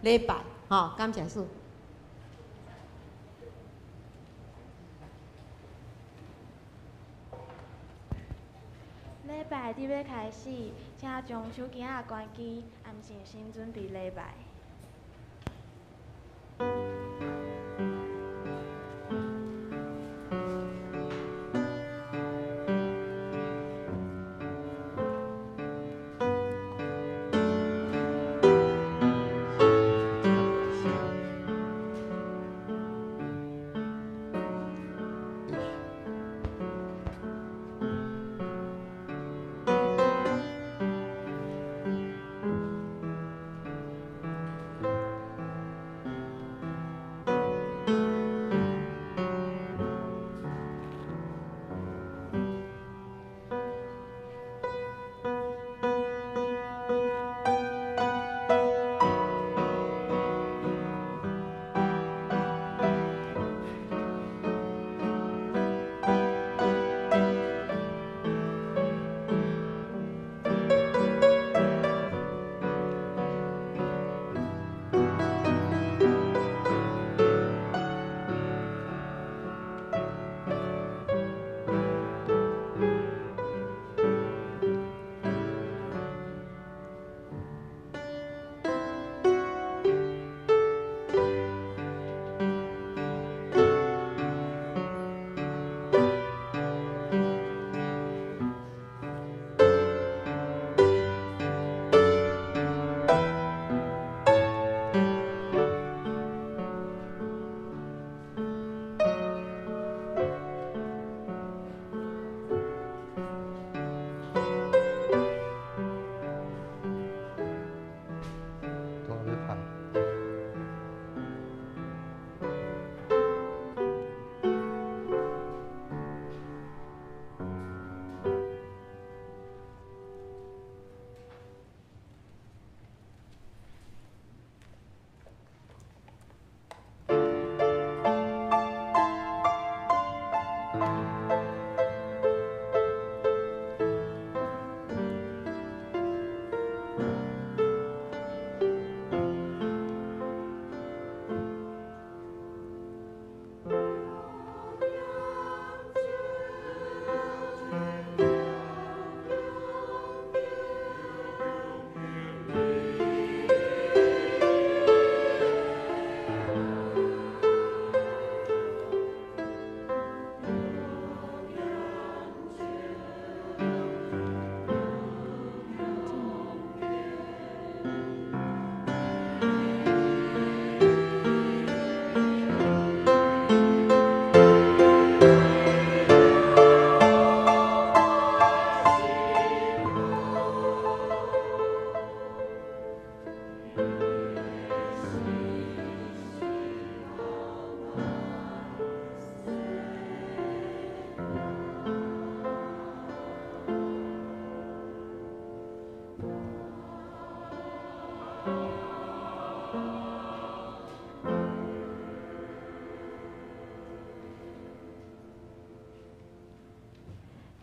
禮拜，吼，感謝主。禮拜佇欲開始，請將手機仔關機，安靜心準備禮拜。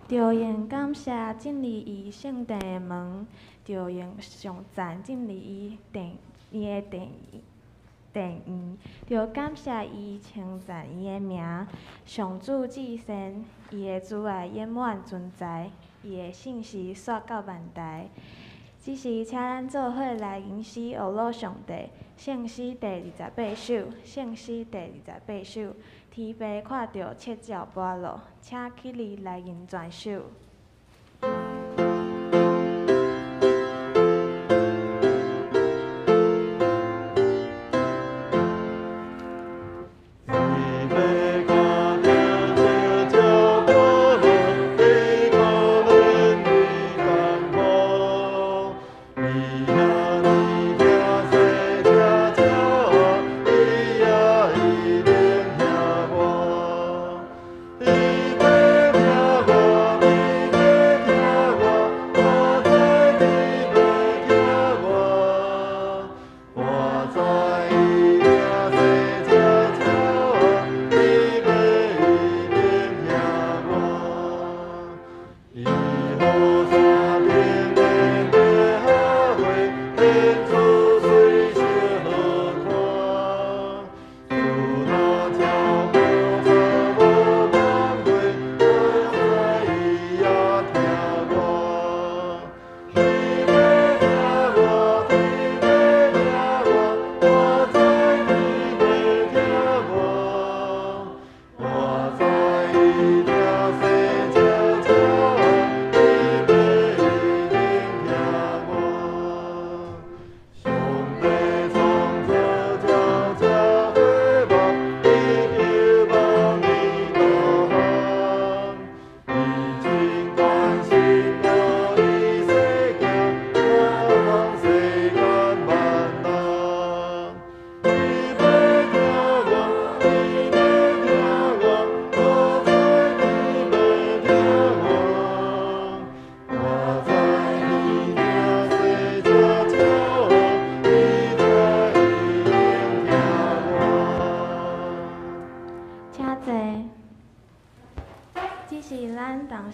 著用感謝進入伊聖殿的門，著用頌讚進入伊殿伊的殿殿院，著感謝伊，稱讚伊的名。上主至善，伊的慈愛永遠存在，伊的信實續到萬代。這時，請咱做伙來吟詩學魯上帝，聖詩第28首，聖詩第二十八首。天父看著七鳥跋落，請起立來吟全首。天父看著七鳥跋落，伊可憐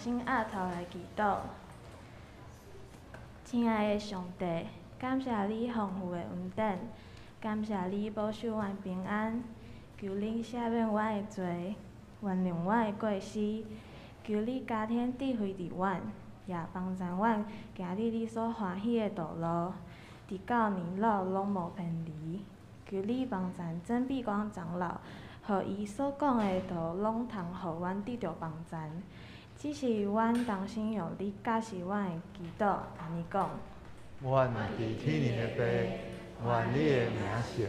心徛頭來祈禱。親愛的上帝，感謝你豐富的恩典，感謝你保守阮平安，求你赦免阮的罪，原諒阮的過失，求你加添智慧佇阮，也幫助阮行佇你所歡喜的道路，直到年老攏無偏離。求你幫贊曾碧光長老，予伊所講的道攏通予阮得著幫贊。這是阮同心用你教示阮的祈禱，按呢講。阮佇天頂的父，願你的名聖，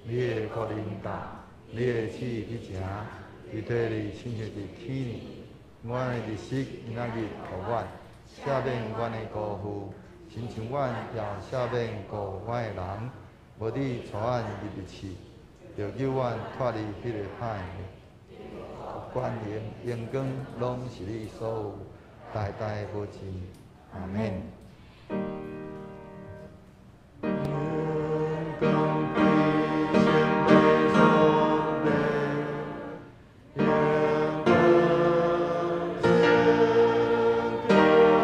你的國臨到，你的旨意去成，佇地裡親像佇天頂。阮的日食今仔日予阮，赦免阮的辜負，親像阮也赦免辜負阮的人。無你帶阮入去試，著救阮脫離彼个歹的。權能、榮光，攏是你所有，代代無盡。阿們。榮光歸聖父上帝，榮光聖讚美上帝，讚美天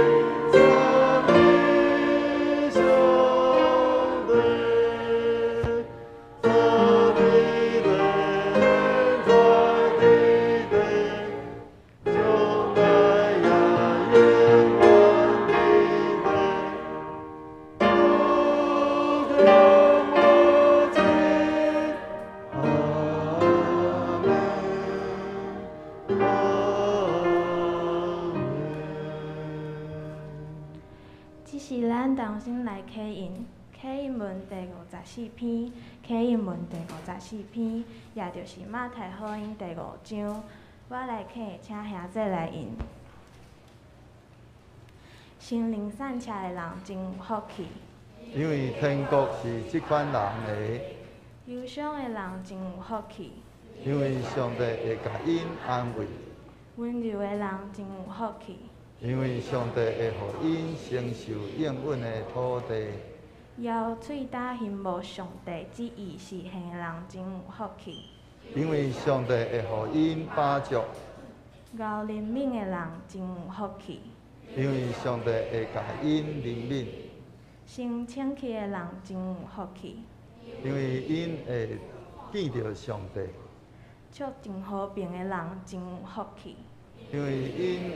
在地地，將來也永遠的地。無窮無盡，阿們，阿們。這是咱同心來啟印，啟印文第54篇，啟印文第54篇，也就是馬太福音第五章。我來啟，請兄弟來印。心靈善巧的人真有福氣，因為天國是這款人的，憂傷的人真有福氣，因為上帝會共𪜶安慰，溫柔的人真有福氣，因為上帝會予𪜶承受應允的土地。枵喙焦尋慕上帝旨意實現的人真有福氣，因為上帝會予𪜶飽足，厚憐憫的人真有福氣，因為上帝會共𪜶憐憫，心清氣的人真有福氣，因為𪜶會見著上帝，促進和平的人真有福氣，因為𪜶會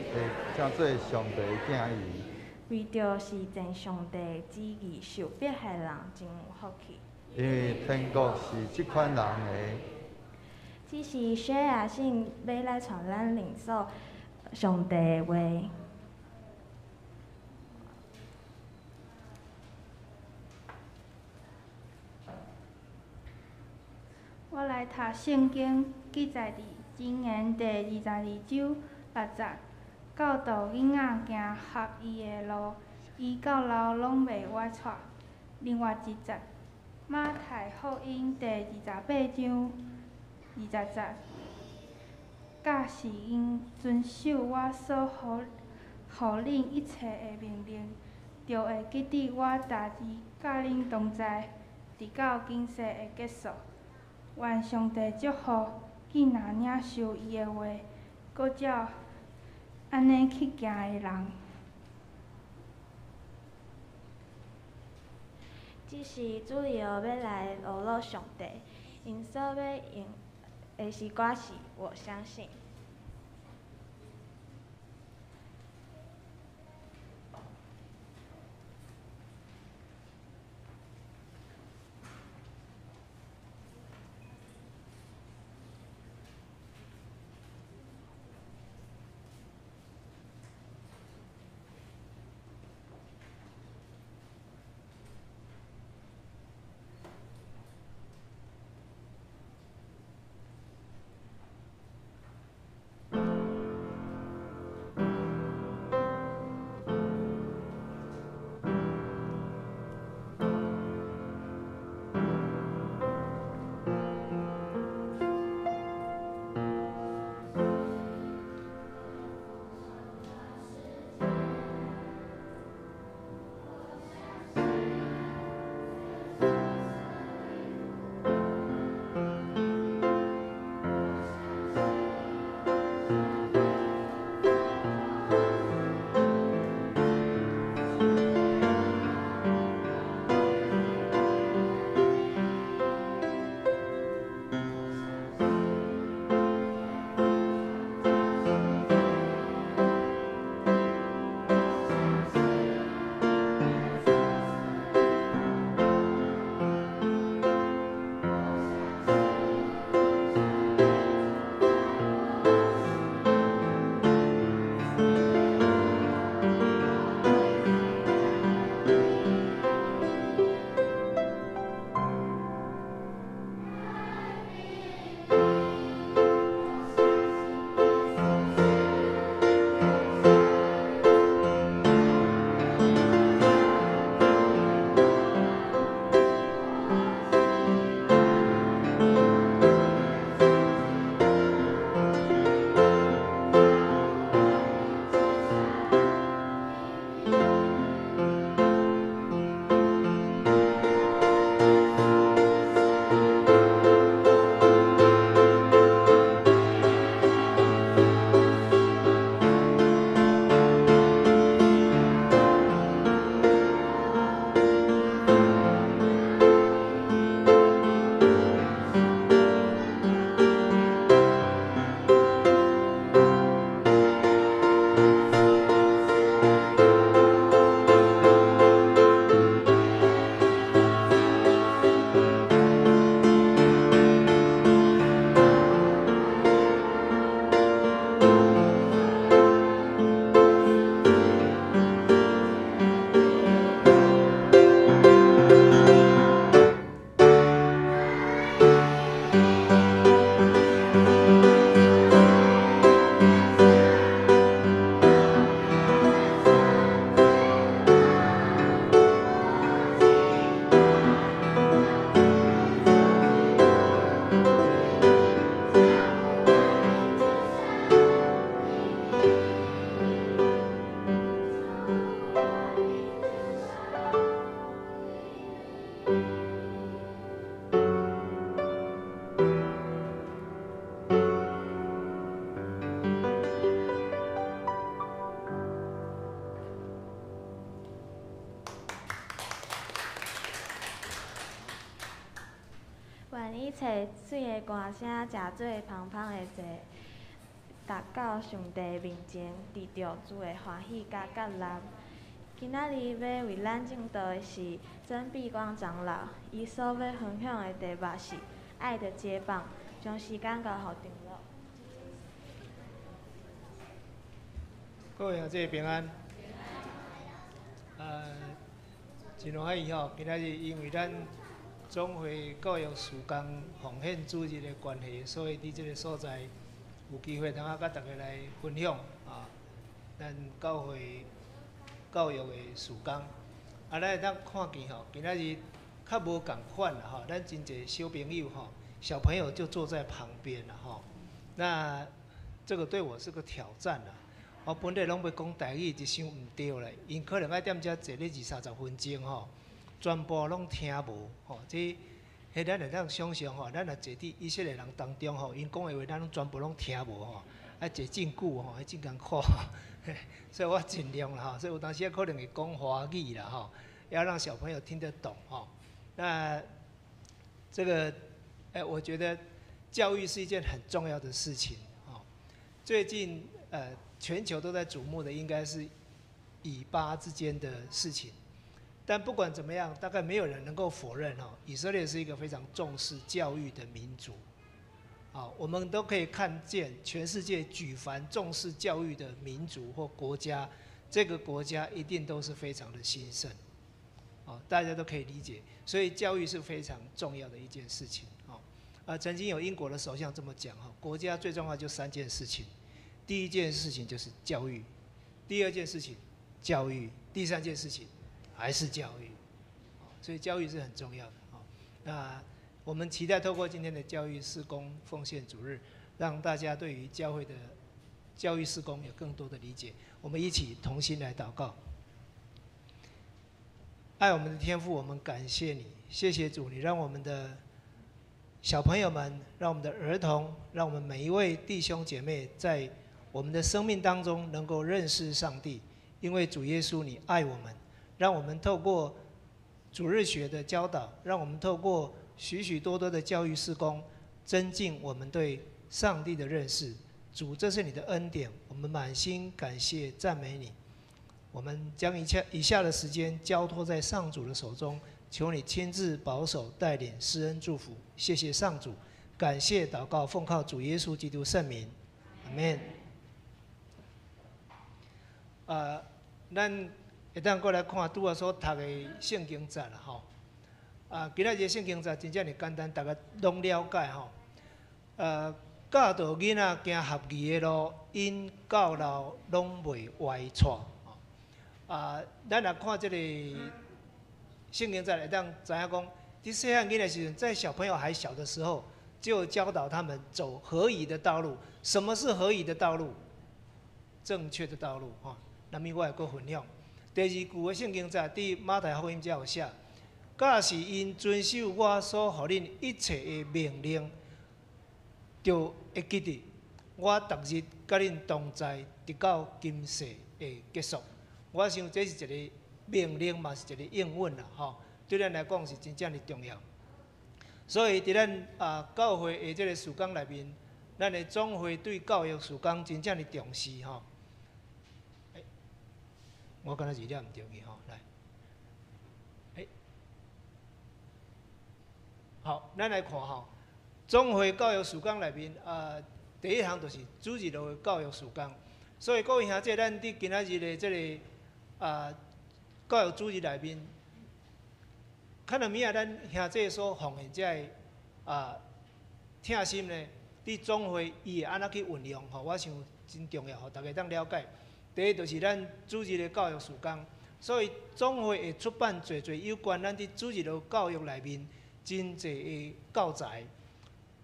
成做上帝的囝兒。為著實踐上帝的旨意受迫害的人真有福氣。因為天國是這款人的。這是薛亞信欲來傳咱領受上帝的話。我來讀聖經，記載佇箴言第22章6節，教導囡仔行合伊的路，伊到老攏袂歪蹉。另外一節，馬太福音第28章20節，假使𪜶遵守我所予恁一切的命令，就會記得我逐日佮恁同在，直到今世的結束。願上帝祝福囝若領受伊的話，閣照按呢去行的人。這是主耶穌欲來呵咾上帝，𪜶所欲用的詩歌是《我相信》。咱一切媠的歌聲，誠做芳芳的祭，達到上帝面前，得著主的歡喜佮接納。今仔日欲為咱證道的是曾碧光長老，伊所欲分享的題目是愛的接棒，將時間交予長老。各位兄弟平安。真歡喜吼，今仔日因為咱總會教育事工奉獻主日的關係，所以佇這个所在有機會通啊，佮大家來分享啊，咱教會教育的事工。啊，咱會當看見吼，今仔日較無仝款啦吼，咱真濟小朋友吼，小朋友就坐在旁邊啦吼。那這個對我是個挑戰啦。我本來攏欲講台語，一想毋對咧，𪜶可能愛踮遮坐咧二三十分鐘吼，全部攏聽無吼。這彼咱會當想像吼，咱若坐佇以色列人當中吼，𪜶講的話咱攏全部攏聽無吼，愛坐真久吼，彼真艱苦。所以我盡量啦吼，所以有當時可能會講華語啦吼，要讓小朋友聽得懂吼。那這個，我覺得教育是一件很重要的事情吼。最近全球都在矚目的應該是以巴之間的事情，但不管怎麼樣，大概沒有人能夠否認哦，以色列是一個非常重視教育的民族。啊，我們都可以看見全世界舉凡重視教育的民族或國家，這個國家一定都是非常的興盛。啊，大家都可以理解，所以教育是非常重要的一件事情。啊，曾經有英國的首相這麼講哈，國家最重要就三件事情。第一件事情就是教育，第二件事情教育，第三件事情還是教育，所以教育是很重要的。那我們期待透過今天的教育事工奉獻主日，讓大家對於教會的教育事工有更多的理解。我們一起同心來禱告。愛我們的天父，我們感謝你，謝謝主，你讓我們的小朋友們，讓我們的兒童，讓我們每一位弟兄姐妹在我們的生命當中能夠認識上帝，因為主耶穌你愛我們，讓我們透過主日學的教導，讓我們透過許許多多的教育事工，增進我們對上帝的認識。主，這是你的恩典，我們滿心感謝讚美你。我們將一切以下的時間交託在上主的手中，求你親自保守帶領，施恩祝福。謝謝上主，感謝禱告，奉靠主耶穌基督聖名，阿門。咱會當閣來看拄仔所讀的聖經節啦吼。啊，今仔日聖經節真正爾簡單，大家攏了解吼。教導囡仔行合宜的路，𪜶到老攏袂歪趖。啊，咱若看這个聖經節會當知影講，佇細漢囡仔時陣，在小朋友還小的時候，就教導他們走合宜的道路。什麼是合宜的道路？正確的道路吼。那麼我會閣分享。第二句的聖經節，佇馬太福音遮有寫，假使𪜶遵守我所予恁一切的命令，就會記得我逐日佮恁同在，直到今世的結束。我想這是一个命令，嘛是一个應允啦，吼，對咱來講是真正的重要。所以佇咱啊教會的這个事工內面，咱的總會對教育事工真正的重視吼。我敢若是念毋著去吼，來，好，咱來看吼，總會教育事工內面啊，第一項就是主日學的教育事工。所以各位兄弟，咱佇今仔日的這个啊教育主日內面，可能物仔咱兄弟所奉獻這个啊疼心呢，佇總會伊會按怎去運用吼，我想真重要，予大家當了解。第一就是咱主日的教育事工，所以總會會出版濟濟有關咱佇主日學教育內面真濟的教材，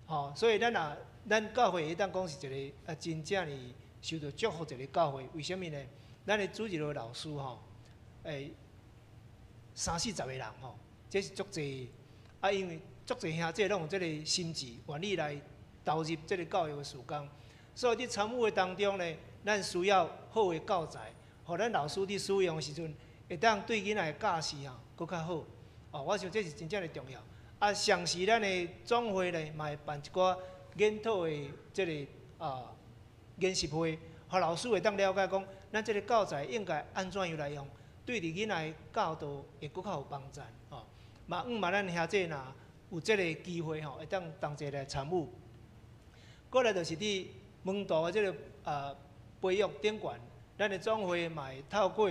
吼，所以咱若咱教會會當講是一个啊真正的受到祝福一个教會。為啥物呢？咱的主日學老師吼，三四十个人吼，這是足濟啊，因為足濟兄弟攏有這个心志，願意來投入這个教育的事工，所以佇參與的當中呢，咱需要好的教材，予咱老師佇使用的時陣，會當對囡仔的教示啊，閣較好。哦，我想這是真正的重要。啊，上時咱的總會咧，嘛會辦一寡研討的這个研習會，予老師會當了解講，咱這个教材應該按怎樣來用，對佇囡仔的教導會閣較有幫助吼。嘛，向望咱兄弟若有這个機會吼，會當同齊來參與。過來就是佇門徒的這个培育頂懸，咱的總會嘛會透過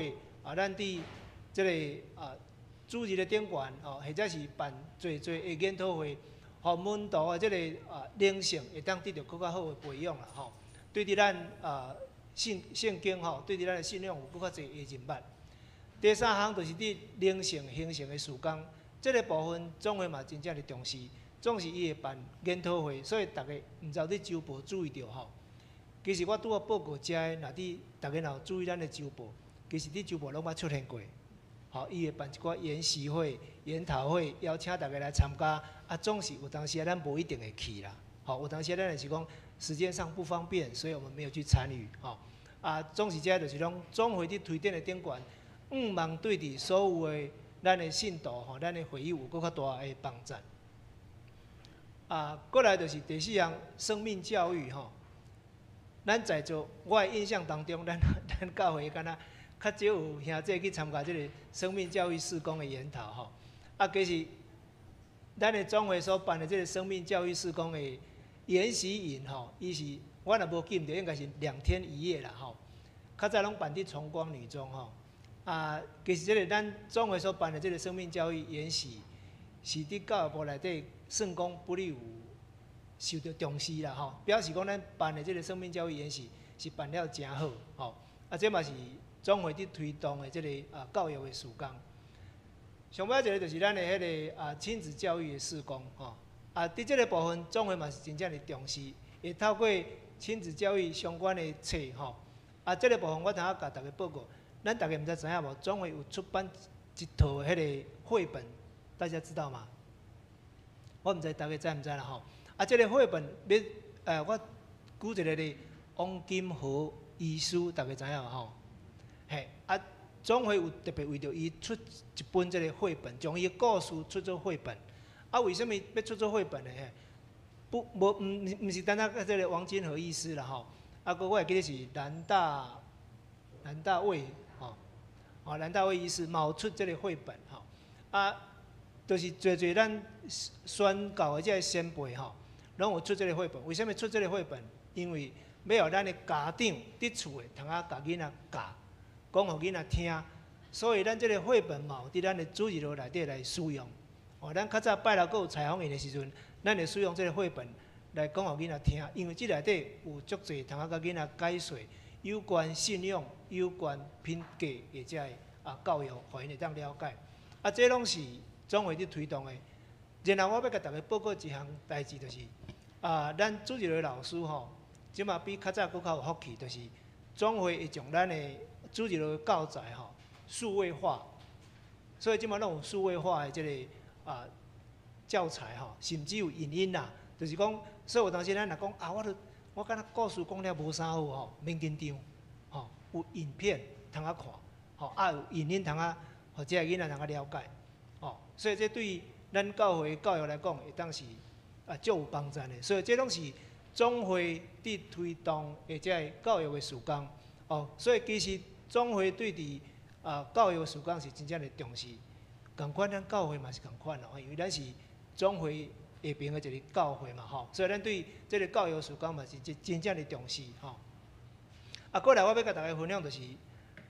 咱佇這个主日的頂懸吼，或者是辦濟濟的研討會，予門徒的這个靈性會當得著閣較好的培養啦吼。對佇咱信聖經吼，對佇咱的信仰有閣較濟的認捌。第三項就是佇靈性形成的事工，這个部分總會嘛真正的重視，總是伊會辦研討會，所以逐家毋知有佇週報注意著吼。其實我拄仔報告遮的，若佇逐家若有注意咱的週報，其實佇週報攏捌出現過。吼，伊會辦一寡研習會、研討會，邀請大家來參加。啊，總是有當時啊，咱無一定會去啦。吼，有當時咱就是講時間上不方便，所以我們沒有去參與。吼，啊，總是這就是講總會佇推展的頂懸，向望對佇所有的咱的信徒吼，咱的會友有閣較大的幫助。啊，過來就是第四項生命教育吼。咱在座，我的印象當中，咱教會敢若較少有兄弟去參加這个生命教育事工的研討吼。啊，其實咱的總會所辦的這个生命教育事工的研習營吼，伊是我若無記毋著，應該是2天1夜啦吼。較早攏辦佇崇光女中吼。啊，其實這个咱總會所辦的這个生命教育研習，是佇教育部內底算講不哩有受著重視啦吼，表示講咱辦的這个生命教育研習是辦了誠好吼。啊，這嘛是總會佇推動的這个教育的事工。上尾一个就是咱的彼个親子教育的事工吼。啊，佇這个部分總會嘛是真正的重視，會透過親子教育相關的冊吼。啊，這个部分我頭仔共大家報告，咱大家毋知知影無？總會有出版一套彼个繪本，大家知道嗎？我毋知大家知毋知啦吼。啊，這个繪本欲，我舉一个例，王金和醫師，大家知影無吼？嘿，啊，總會有特別為著伊出一本這个繪本，將伊的故事出做繪本。啊，為啥物欲出做繪本呢？嘿，不，無，毋是單單這个王金和醫師啦吼。啊，閣我會記得是蘭大衛吼，哦，蘭大衛醫師嘛有出這个繪本吼。啊，就是濟濟咱宣教的這个先輩吼，攏有出這个繪本。為啥物出這个繪本？因為欲予咱的家長佇厝的通啊共囡仔教，講予囡仔聽。所以咱這个繪本嘛有佇咱的主日學內底來使用。哦，咱較早拜六閣有採訪營的時陣，咱會使用這个繪本來講予囡仔聽，因為這內底有足濟通啊共囡仔解說有關信仰、有關品格的這个教育，予𪜶會當了解。啊，這攏是總會佇推動的。然後我欲共大家報告一項代誌，就是咱主日學老師吼，這馬比較早閣較有福氣，就是總會會將咱的主日學教材吼數位化，所以這馬攏有數位化的這个教材吼，甚至有影音啦，就是講，所以有當時咱若講啊，我敢若故事講了無啥好吼，免緊張，吼，有影片通啊看，吼，啊有影音通啊，予這个囡仔通啊了解，吼，所以這對咱教會教育來講，會當是足有幫助的。所以這攏是總會佇推動的這个教育的事工，哦，所以其實總會對佇教育事工是真正的重視。仝款咱教會嘛是仝款咯，因為咱是總會下爿的一個教會嘛，吼，所以咱對這個教育事工嘛是真正的重視，吼。啊，過來我欲共大家分享就是，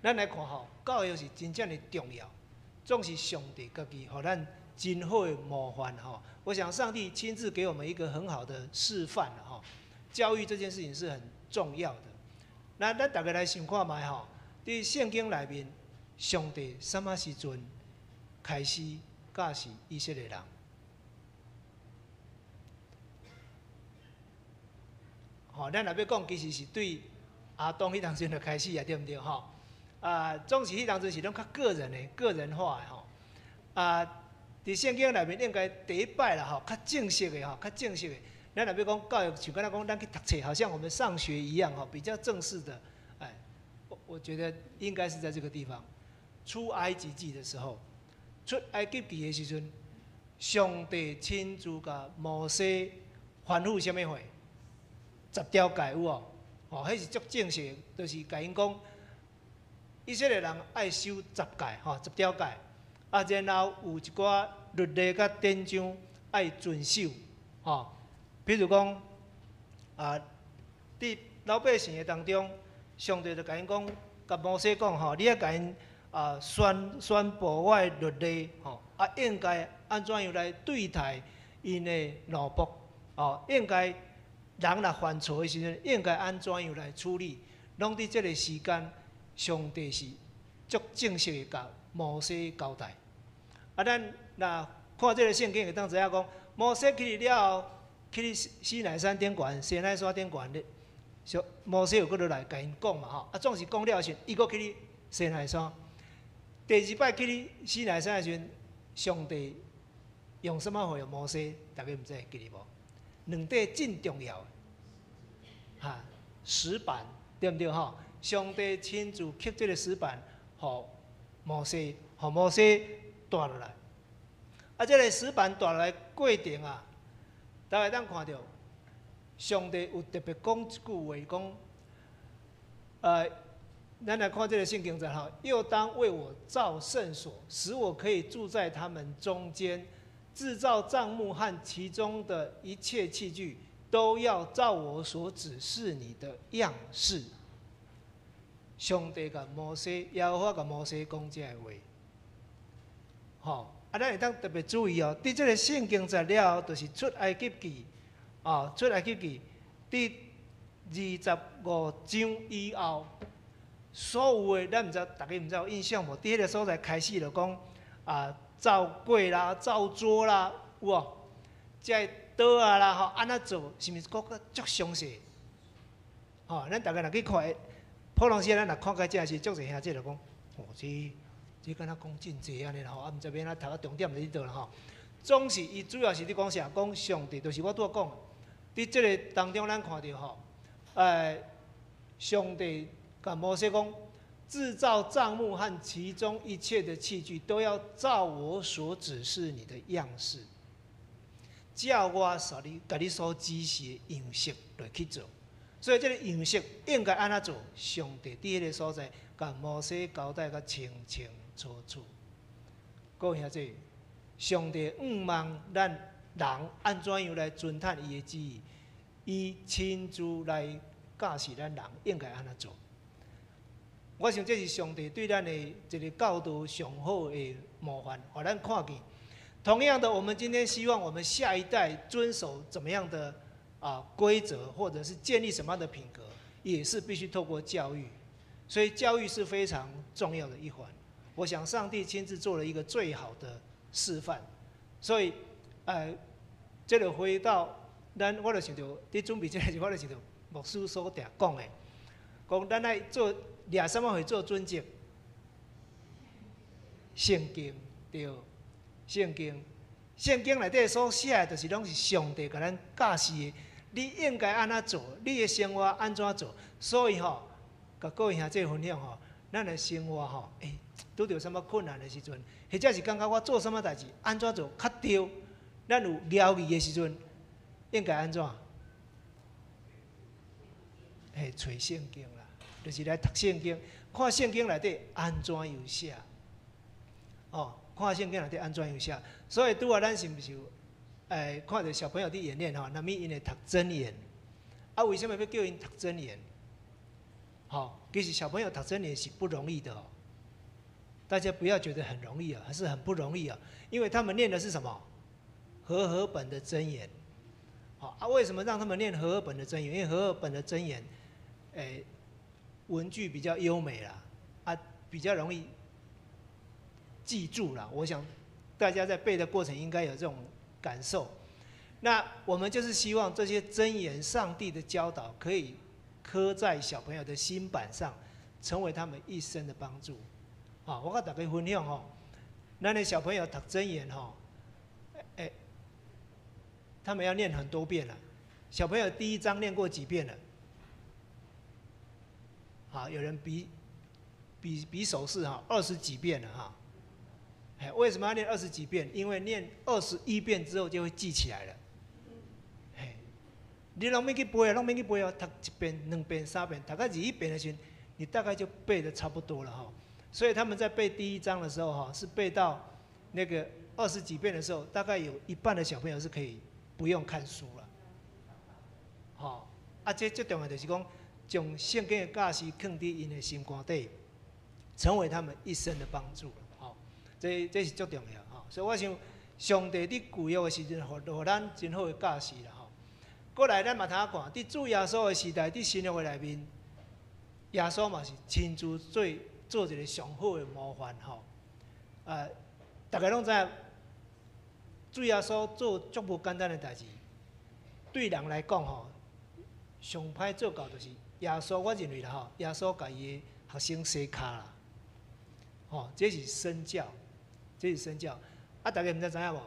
咱來看吼，教育是真正的重要，總是上帝家己予咱真好的模範吼。我想上帝親自給我們一個很好的示範吼，教育這件事情是很重要的。那咱大家來想看覓吼，佇聖經內面，上帝啥物時陣開始教示以色列人？吼，咱若欲講，其實是對亞當彼當陣就開始啊，對毋對？吼，啊，總是彼當陣是攏較個人的、個人化的吼。啊，佇聖經內面應該第一擺啦吼，較正式的吼，較正式的。咱若欲講教育，像敢若講咱去讀冊，好像我們上學一樣吼，比較正式的。哎，我覺得應該是在這個地方，出埃及記的時候，出埃及記的時陣，上帝親自共摩西吩咐啥物貨？十條誡有無？吼，彼是足正式，就是共𪜶講，以色列人愛守十誡，吼，十條誡。啊，然後有一寡律例佮典章愛遵守，吼。比如講，啊，佇老百姓的當中，上帝就共𪜶講，共摩西講，吼，你愛共𪜶啊宣布我的律例，吼，啊，應該按怎樣來對待𪜶的奴僕，哦，應該人若犯錯的時陣，應該按怎樣來處理，攏佇這个時間，上帝是足正式的共摩西交代。啊，咱若看這个聖經會當知影講，摩西去了後，去西奈山頂懸，西奈山頂懸咧，摩西又閣落來共𪜶講嘛吼，啊，總是講了時，伊閣去西奈山。第二擺去西奈山的時陣，上帝用啥物話予摩西？大家毋知會記得無？兩塊真重要的，哈，石板對毋對吼？上帝親自刻這个石板，予摩西，予摩西帶落來。啊，這个石板帶落來過程啊，大家會當看著，上帝有特別講一句話，講，咱來看這个聖經節吼，又當為我造聖所，使我可以住在他們中間，製造帳幕和其中的一切器具，都要照我所指示你的樣式。上帝共摩西，耶和華共摩西講這个話，吼，啊，咱會當特別注意哦，佇這个聖經節了後，就是出埃及記，哦，出埃及記，佇25章以後，所有的咱毋知，大家毋知有印象無？佇彼个所在開始就講啊，造櫃啦、造桌啦，有無？這个桌仔啦，吼，按怎做？是毋是閣較足詳細？吼，咱逐家若去看，普通時咱若看到這時，足濟兄弟就講，哦，這敢若講真濟按呢啦吼，啊，毋知欲按怎讀啊，重點佇佗啦吼。總是伊主要是佇講啥？講上帝，就是我拄仔講，佇這个當中，咱看著吼，上帝共摩西講，製造帳幕和其中一切的器具，都要照我所指示你的樣式，照我所你共你所指示的樣式來去做。所以這个樣式應該按怎做？上帝佇彼个所在，共摩西交代甲清清楚楚。各位兄弟，上帝向望咱人按怎樣來遵行伊的旨意，伊親自來教示咱人應該按怎做。我想這是上帝對咱的一个教導上好的模範，予咱看見。同樣的，我們今天希望我們下一代遵守怎麼樣的規則，或者是建立什麼樣的品格，也是必須透過教育。所以教育是非常重要的一環。我想上帝親自做了一個最好的示範。所以，這個回到咱，我就想著，佇準備這個時，我就想著牧師所定講的，講咱愛做掠啥物貨做準則？聖經對，聖經，聖經內底所寫的，就是攏是上帝共咱教示的，你應該按怎做，你的生活按怎做。所以吼，共各位兄弟分享吼，咱的生活吼，拄著啥物困難的時陣，或者是感覺我做啥物代誌按怎做較對，咱有猶豫的時陣，應該按怎？嘿，揣聖經啦，就是來讀聖經，看聖經內底按怎樣寫。哦，看聖經內底按怎樣寫。所以拄仔咱是毋是有，看著小朋友佇演練吼，那物𪜶會讀箴言？啊，為啥物欲叫𪜶讀箴言？吼，其實小朋友讀箴言是不容易的哦。大家不要覺得很容易啊，還是很不容易啊，因為他們念的是什麼？和合本的箴言。好啊，為什麼讓他們念和合本的箴言？因為和合本的箴言，文句比較優美啦，啊，比較容易記住啦。我想大家在背的過程應該有這種感受。那我們就是希望這些箴言、上帝的教導，可以刻在小朋友的心版上，成為他們一生的幫助。好，我共大家分享吼，咱的小朋友讀箴言吼，他們要念很多遍了。小朋友第一章念過幾遍了？好，有人比比比手勢哈，20幾遍了哈。嘿，為什麼要念二十幾遍？因為念21遍之後就會記起來了。嘿，你攏免去背啊，攏免去背哦，讀一遍、兩遍、三遍，讀到21遍的時陣，你大概就背得差不多了哈。所以他們在背第一章的時候哈，是背到那個二十幾遍的時候，大概有一半的小朋友是可以不用看書了。吼，啊，這最重要就是講，將聖經的教示囥佇𪜶的心肝底，成為他們一生的幫助。吼，這是足重要吼。所以我想，上帝佇舊約的時陣，予咱真好的教示啦吼。過來，咱嘛通看，佇主耶穌的時代，佇新約的內面，耶穌嘛是親自做一個上好的模範吼。逐家攏知影，主耶穌做足無簡單的代誌，對人來講吼，上歹做到就是耶穌，我認為啦吼，耶穌共伊的學生洗跤啦，吼，這是身教，這是身教。啊，大家毋知知影無？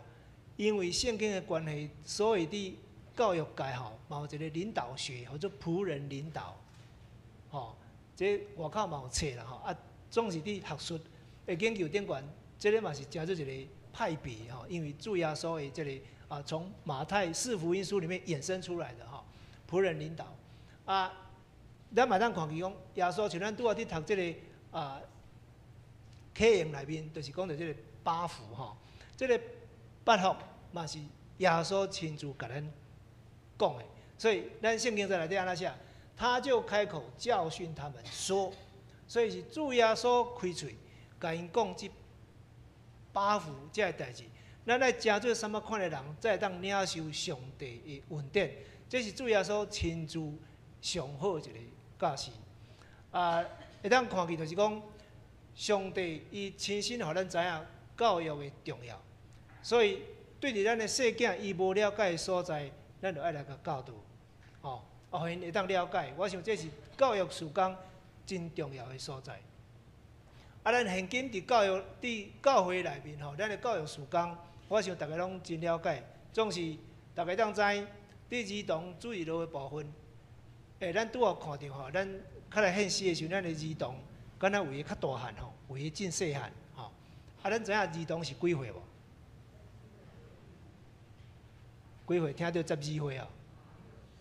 因為聖經的關係，所以佇教育界吼，嘛有一個領導學，叫做僕人領導，吼，這外口嘛有冊啦吼，啊，總是佇學術的研究頂懸，這个嘛是成做一個派別吼，因為主耶穌的這个啊，從馬太四福音書裡面衍生出來的吼，僕人領導。啊，咱嘛通看見講，耶穌像咱拄仔佇讀這个啊，啟應內面，就是講著這个八福吼，這个八福嘛是耶穌親自共咱講的，所以咱聖經在內底按怎寫？他就開口教訓他們說，所以是主耶穌開喙，共𪜶講這八福這个代誌。咱愛成做啥物款的人，才會當領受上帝的恩典。這是主耶穌親自上好一個教示。啊，會當看見就是講，上帝伊親身予咱知影教育的重要，所以對佇咱的細囝伊無了解的所在，咱就愛來共教導，吼，啊，予𪜶會當了解。我想這是教育事工真重要的所在。啊，咱現今佇教育佇教會內面吼，咱的教育事工，我想逐家攏真了解。總是逐家當知，佇兒童主日學的部分，咱拄好看著吼，咱較來現實的時陣，咱的兒童敢若有的較大漢吼，有的真細漢吼。啊，咱知影兒童是幾歲無？幾歲？聽著12歲哦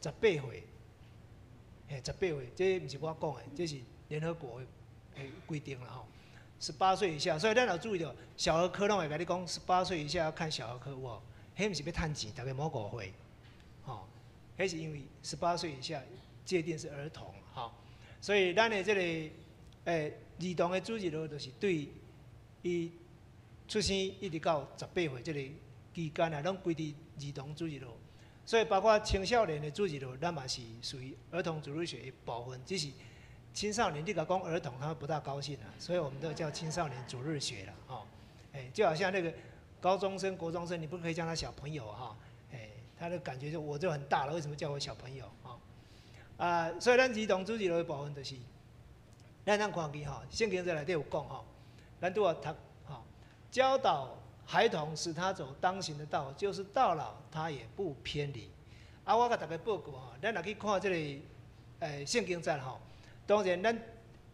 ，18歲，嘿，十八歲，這毋是我講的，這是聯合國的規定啦吼。18歲以下，所以咱有注意著，小兒科攏會共你講，十八歲以下要看小兒科有無？彼毋是欲趁錢，大家莫誤會，吼，彼是因為十八歲以下界定是兒童，吼，所以咱的這个兒童的主日學就是對伊出生一直到十八歲這个期間啊，攏歸佇兒童主日學，所以包括青少年的主日學，咱嘛是屬於兒童主日學的部分，只是青少年你共講兒童，他們不大高興啊，所以我們都叫青少年主日學了，吼，就好像那個高中生、國中生，你不可以叫他小朋友哈，他的感覺就我就很大了，為什麼叫我小朋友啊？啊，所以咱兒童主日學的部分就是，咱通看見吼，聖經在內底有講吼，咱拄仔讀吼，教導孩童使他走當行的道，就是到老他也不偏離。啊，我共大家報告吼，咱若去看這个聖經節吼。當然，咱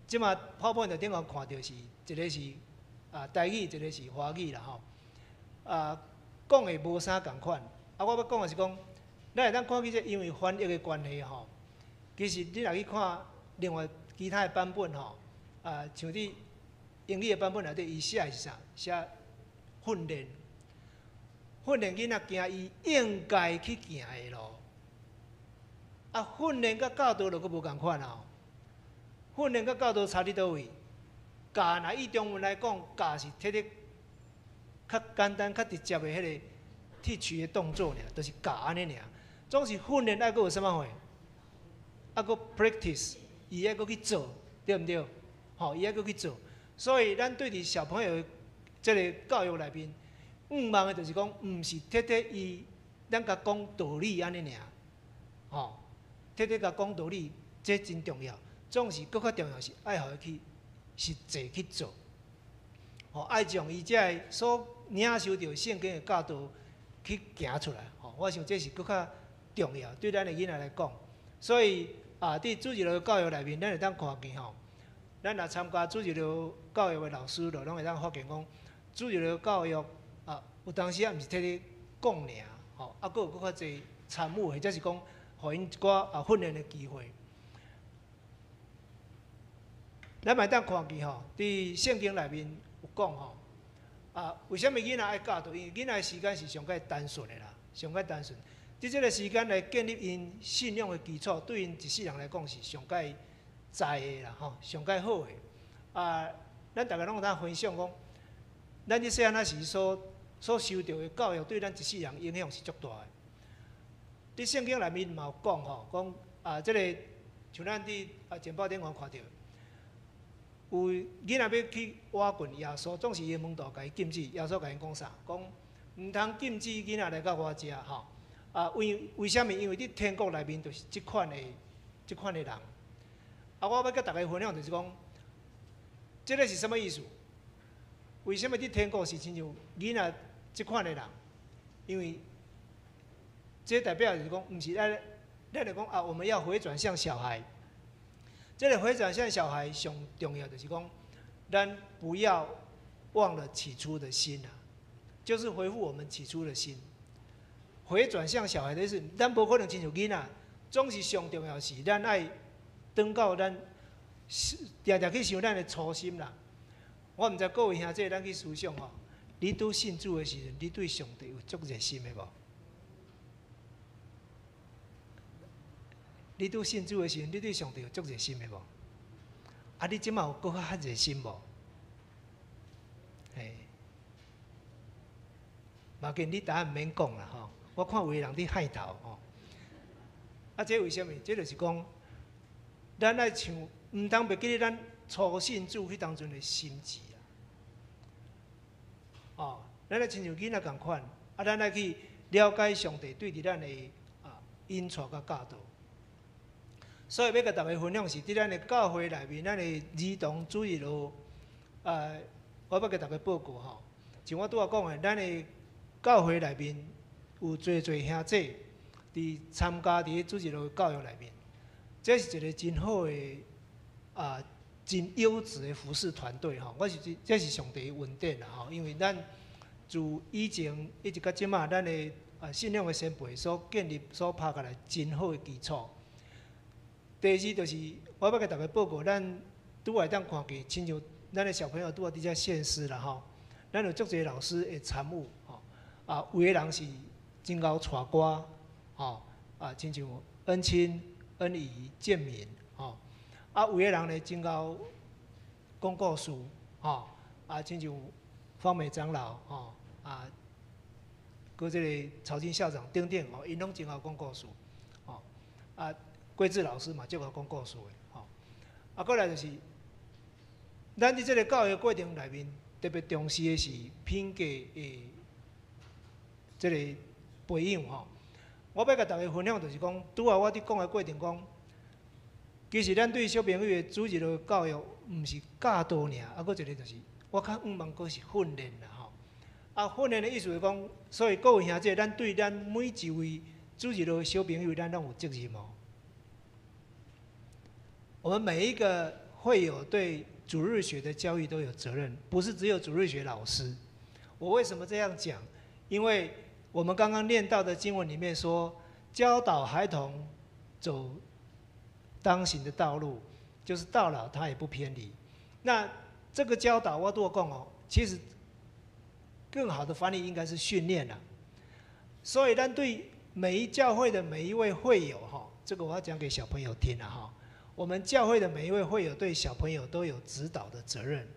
這馬 PowerPoint 頂懸看著是一个是啊台語，一个是華語啦吼。啊，講的無啥仝款。啊，我欲講的是講，咱會當看見這因為翻譯的關係吼，其實你若去看另外其他的版本吼，啊，像佇英語的版本內底，伊寫的是啥？寫訓練，訓練囡仔行伊應該去行的路。啊，訓練佮教導就閣無仝款啊。訓練佮教導差佇佗位？教若以中文來講，教是摕咧較簡單、較直接的彼个提取的動作爾，就是教按呢爾。總是訓練愛閣有啥物貨？愛閣 practice，伊愛閣去做，對毋對？吼，伊愛閣去做。所以咱對佇小朋友的這个教育內面，向望的就是講，毋是徹徹伊，咱共講道理按呢爾，吼，徹徹共講道理，這真重要。總是閣較重要是愛予伊去實際去做，吼，愛將伊這个所領受著聖經的教導去行出來，吼，我想這是閣較重要，對咱的囡仔來講。所以啊，佇主日學教育內面，咱會當看見吼，咱若參加主日學教育的老師，就攏會當發現講，主日的教育啊，有當時仔毋是替你講爾，吼，啊，閣有閣較濟參與，或者是講，予𪜶一寡啊訓練的機會。咱嘛會當看見吼，佇聖經內面有講吼，啊，為啥物囡仔愛教導？因為囡仔的時間是上蓋單純的啦，上蓋單純。佇這个時間來建立𪜶信仰的基礎，對𪜶一世人來講是上蓋在的啦，吼，上蓋好的。啊，咱逐个攏有通分享講，咱佇細漢仔時所受著的教育，對咱一世人影響是足大的。佇聖經內面嘛有講吼，講啊，這个像咱佇啊簡報頂懸看著，有囡仔欲去倚近耶穌，總是伊的門徒共伊禁止。耶穌共𪜶講啥？講毋通禁止囡仔來到我遮吼。啊，為為啥物？因為佇天國內面就是這款的、這款的人。啊，我欲佮大家分享就是講，這个是啥物意思？為啥物佇天國是親像囡仔這款的人？因為這代表就是講，毋是咱咱來講啊，我們要回轉向小孩。這个回轉向小孩上重要就是講，咱不要忘了起初的心啊，就是恢復我們起初的心。回轉向小孩的意思，咱無可能親像囡仔，總是上重要是咱愛轉到咱定定去想咱的初心啦。我毋知各位兄弟，咱去思想吼，你拄信主的時陣，你對上帝有足熱心的無？你拄信主的時陣，你對上帝有足熱心的無？啊，你這馬有閣較熱心無？嘿，無要緊，你答案毋免講啦吼。我看有的人佇害頭吼。啊，這為啥物？這就是講，咱愛像，毋通袂記得咱初信主彼當陣的心志啊。哦，咱愛親像囡仔仝款，啊，咱愛去了解上帝對佇咱的啊引帶佮教導。所以欲共大家分享是，佇咱的教會內面，咱的兒童主日學，我欲共大家報告吼。像我拄仔講的，咱的教會內面有濟濟兄弟佇參加佇主日學教育內面，這是一个真好的啊，真優質的服事團隊吼。我是這是上帝的恩典啦吼，因為咱自以前一直到這馬，咱的啊信仰的先輩所建立、所拍下來真好的基礎。第二就是我欲共大家報告，咱拄會當看見，親像咱的小朋友拄仔佇遮獻詩啦吼，咱有足濟老師會參與吼，啊，有的人是真𠢕帶歌吼，啊，親像恩親、恩怡、建民吼，啊，有的人呢真𠢕講故事吼，啊，親像方美長老吼，啊，閣這个曹金校長等等吼，𪜶攏真𠢕講故事吼，啊。桂智老師嘛，足𠢕講故事的吼。啊，過來就是，咱佇這个教育過程內面，特別重視的是品格的這个培養吼。我欲共大家分享就是講，拄仔我佇講的過程講，其實咱對小朋友的主日學教育，毋是教導爾，啊，閣一个就是，我較向望閣是訓練啦吼。啊，訓練的意思是講，所以各位兄弟，咱對咱每一位主日學的小朋友，咱攏有責任哦。我們每一個會友對主日學的教育都有責任，不是只有主日學老師。我為什麼這樣講？因為我們剛剛念到的經文裡面說，教導孩童走當行的道路，就是到老他也不偏離。那這個教導我拄仔講哦，其實更好的翻譯應該是訓練啦。所以，咱對每一教會的每一位會友哈，這個我要講給小朋友聽了哈。我們教會的每一位會友對小朋友都有指導的責任。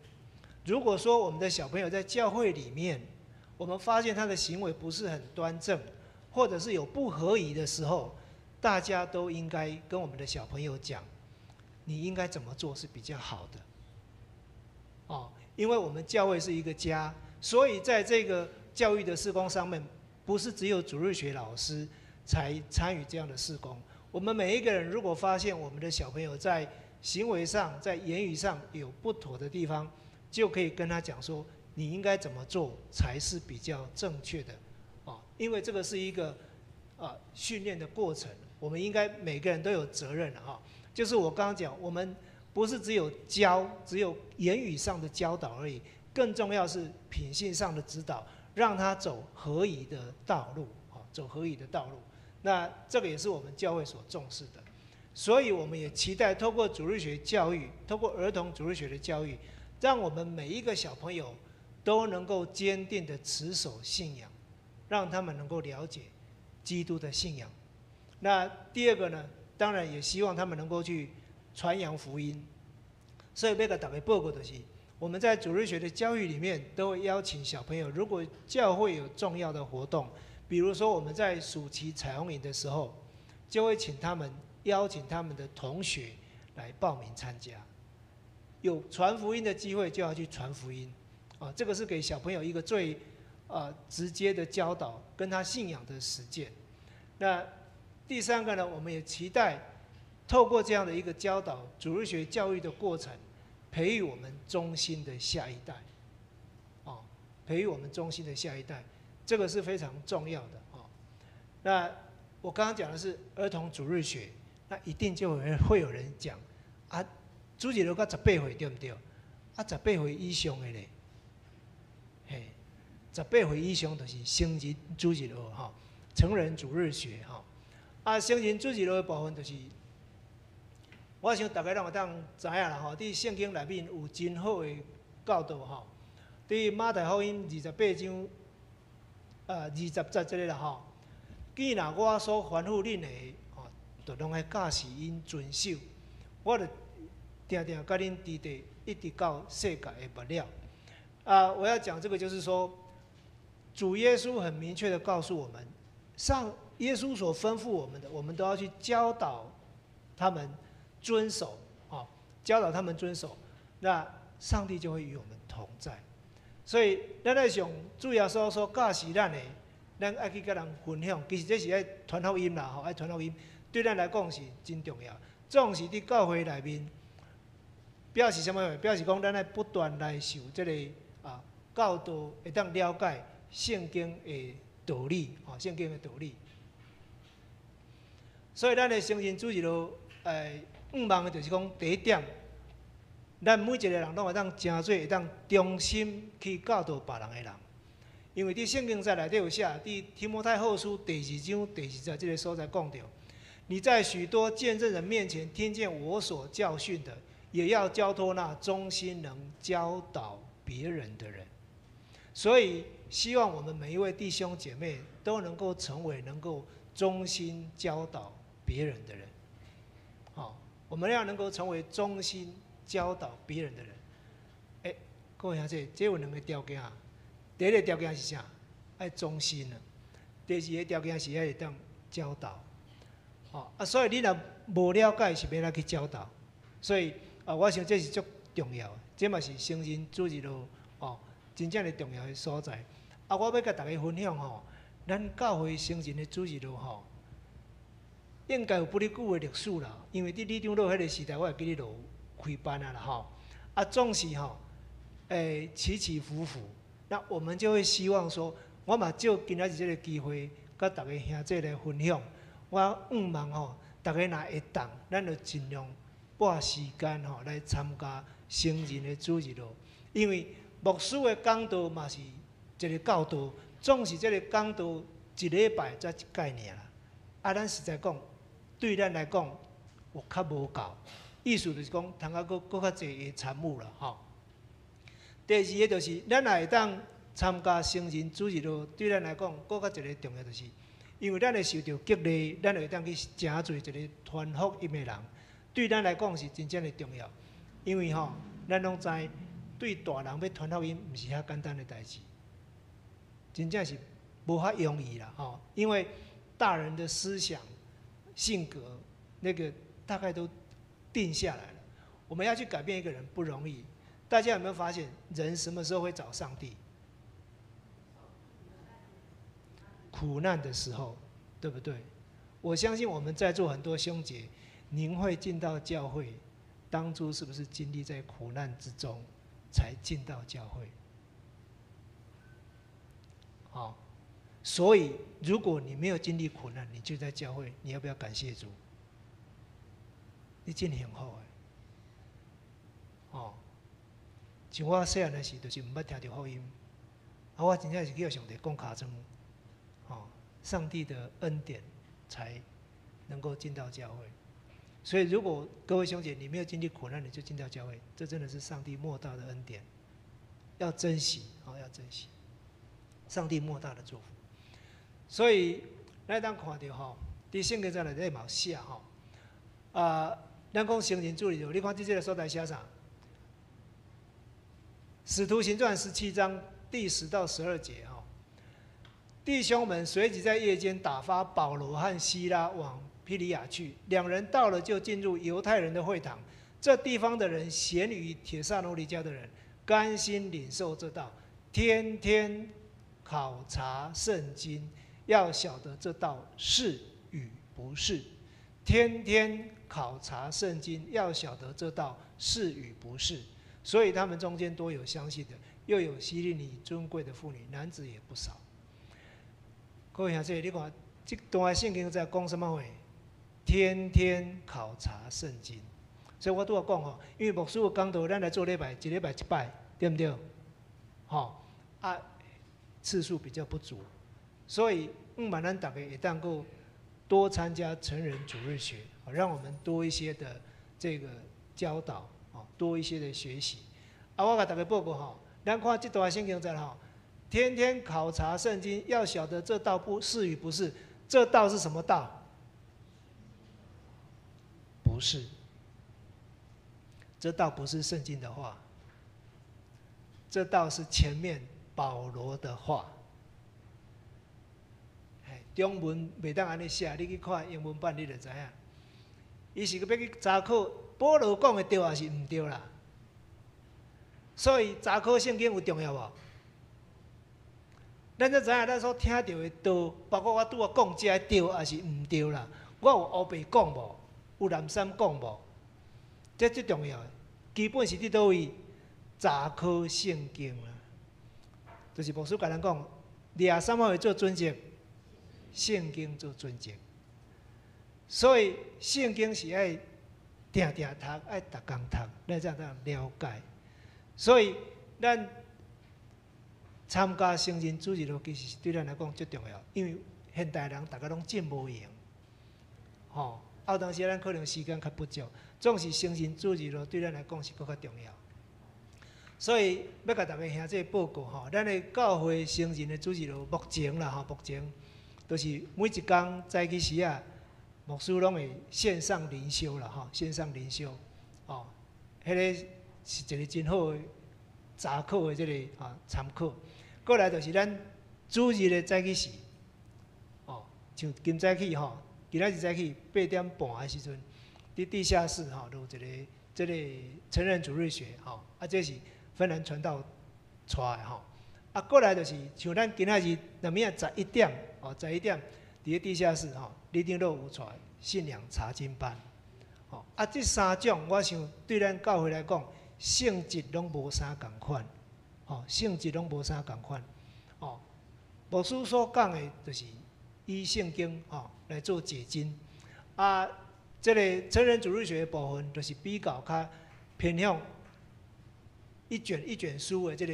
如果說我們的小朋友在教會裡面，我們發現他的行為不是很端正，或者是有不合宜的時候，大家都應該跟我們的小朋友講，你應該怎麼做是比較好的。哦，因為我們教會是一個家，所以在這個教育的事工上面，不是只有主日學老師才參與這樣的事工。我們每一個人如果發現我們的小朋友在行為上、在言語上有不妥的地方，就可以跟他講說，你應該怎麼做才是比較正確的，啊，因為這個是一個啊訓練的過程，我們應該每個人都有責任哈。就是我剛剛講，我們不是只有教，只有言語上的教導而已，更重要是品性上的指导，让他走合宜的道路，啊，走合宜的道路。那这个也是我们教会所重视的，所以我们也期待透过主日学教育，透过儿童主日学的教育，让我们每一个小朋友都能够坚定的持守信仰，让他们能够了解基督的信仰。那第二个呢，当然也希望他们能够去传扬福音。所以欲共大家报告就是，我们在主日学的教育里面，都会邀请小朋友，如果教会有重要的活动，比如说我们在暑期彩虹营的时候，就会请他们邀请他们的同学来报名参加。有传福音的机会就要去传福音，啊，这个是给小朋友一个最直接的教导，跟他信仰的实践。那第三个呢，我们也期待透过这样的一个教导，主日学教育的过程，培育我们忠心的下一代，啊，培育我们忠心的下一代。这个是非常重要的哦。那我刚刚讲的是儿童主日学，那一定就会有人讲啊，主日学到十八岁对毋对？啊，十八岁以上的咧，嘿，十八岁以上就是成人主日学吼，成人主日学吼。啊，成人主日学的部分就是，我想大家攏会当知影啦吼，佇圣經內面有真好的教導吼，佇馬太福音28章。20節這个啦吼，既若我所吩咐恁的，吼，就攏愛教示𪜶遵守。我就定定佮恁佇地，一直到世界的末了。啊，我要講這個就是說，主耶穌很明確的告訴我們，上耶穌所吩咐我們的，我們都要去教導他們遵守，啊，教導他們遵守，那上帝就會與我們同在。所以，咱愛像主耶穌所教示咱的，咱愛去佮人分享。其實這是愛傳福音啦，吼，愛傳福音，對咱來講是真重要。總是佇教會內面，表示啥物？表示講咱愛不斷來受這个教導，會當了解聖經的道理，吼，聖經的道理。所以，咱的成人主日學，向望的就是講第一點。咱每一个人攏會當成做會當忠心去教導別人的人，因為佇聖經冊內底有寫，佇提摩太後書第二章第二節這个所在講著，你在許多見證人面前聽見我所教訓的，也要交託那忠心能教導別人的人。所以，希望我們每一位弟兄姐妹都能夠成為能夠忠心教導別人的人。好，我們要能夠成為忠心教導別人的人。欸，各位兄弟，這有兩个條件。第一个條件是啥？愛忠心啊。第二个條件是愛會當教導。哦，啊，所以你若無了解，是欲按怎去教導？所以啊，我想這是足重要的，這嘛是成人主日學哦，真正的重要的所在。啊，我欲共大家分享吼，咱教會成人的主日學吼，應該有不哩久的歷史啦。因為佇李長老彼個時代，我會記得就有開班啊啦吼。啊，總是吼，起起伏伏。那我們就會希望說，我嘛藉今仔日這个機會，佮大家兄弟來分享。我向望吼，大家若會當，咱就盡量撥時間吼來參加成人的主日學，因為牧師的講道嘛是一个教導，總是這个講道一禮拜才一擺爾啦。啊，咱實在講，對咱來講有較無夠，意思就是講，通啊閣閣較濟的參與啦，吼。第二个就是，咱若會當參加成人主日學，對咱來講，閣較一个重要就是，因為咱會受著激勵，咱會當去成做一个傳福音的人，對咱來講是真正的重要。因為吼，咱攏知，對大人欲傳福音，毋是遐簡單的代誌，真正是無遐容易啦，吼。因為大人的思想、性格，那個大概都定下來了。我們要去改變一個人不容易。大家有沒有發現，人什麼時候會找上帝？苦難的時候，對不對？我相信我們在座很多兄姐，您會進到教會，當初是不是經歷在苦難之中，才進到教會？好，所以如果你沒有經歷苦難，你就在教會，你要不要感謝主？你真幸福的，哦。像我細漢的時，就是毋捌聽著福音，啊，我真正是去予上帝摃尻川，吼，上帝的恩典才能夠進到教會。所以，如果各位兄姐你沒有經歷苦難，你就進到教會，這真的是上帝莫大的恩典，要珍惜，啊，要珍惜，上帝莫大的祝福。所以，咱當看著吼，佇聖經內底嘛有寫吼，啊，咱講成人主日學，你看佇這个所在寫啥？使徒行傳17章第10到12節吼，弟兄們隨即在夜間打發保羅和西拉往庇哩亞去，兩人到了就進入猶太人的會堂。這地方的人賢於帖撒羅尼迦的人，甘心領受這道，天天考察聖經，要曉得這道是與不是。天天考察聖經，要曉得這道是與不是。所以他們中間多有相信的，又有希利尼尊貴的婦女，男子也不少。各位兄弟，你看這段聖經在講什麼話？天天考察聖經。所以我拄仔講吼，因為牧師有講道，咱來做禮拜，一禮拜一擺，對毋對？吼啊，次數比較不足，所以毋滿咱逐家會當夠多參加成人主日學，讓我們多一些的這個教導。多一些的學習。啊，我共大家報告吼，咱看這段聖經在吼，天天考察聖經，要曉得這道不是與不是。這道是什麼道？不是。這道不是聖經的話，這道是前面保羅的話。中文袂當按呢寫，你去看英文版你就知影。伊是欲去查考保羅講的對抑是毋對啦。所以查考聖經有重要無？咱才知影咱所聽著的道，包括我拄仔講這个對抑是毋對啦。我有烏白講無？有濫散講無？這最重要的，基本是佇佗位查考聖經啦。就是牧師共咱講，掠啥物話做準則？聖經做準則。所以聖經是愛定定讀，愛逐工讀，咱才當了解。所以咱參加成人主日學，其實對咱來講最重要，因為現代人逐家攏真無閒，吼。啊，有當時咱可能時間較不足，總是成人主日學對咱來講是閣較重要。所以欲共大家兄弟報告吼，咱的教會成人的主日學目前啦吼，目前就是每一工早起時啊，牧師攏會線上靈修啦吼，線上靈修，哦，彼个是一個真好的查考的這个啊參考。過來就是咱主日的早起時，哦，像今早起吼，今仔日早起8點半的時陣，佇地下室吼，有一个這个成人主日學吼，啊，這是芬蘭傳道帶的吼。啊，過來就是像咱今仔日若暝仔十一點，哦，十一點佇咧地下室吼，李長老有帶信仰查經班，吼，啊，這三種我想對咱教會來講，性質攏無啥仝款，吼，性質攏無啥仝款，哦，牧師所講的，就是以聖經吼來做解經，啊，這个成人主日學的部分，就是比較較偏向一卷一卷書的這个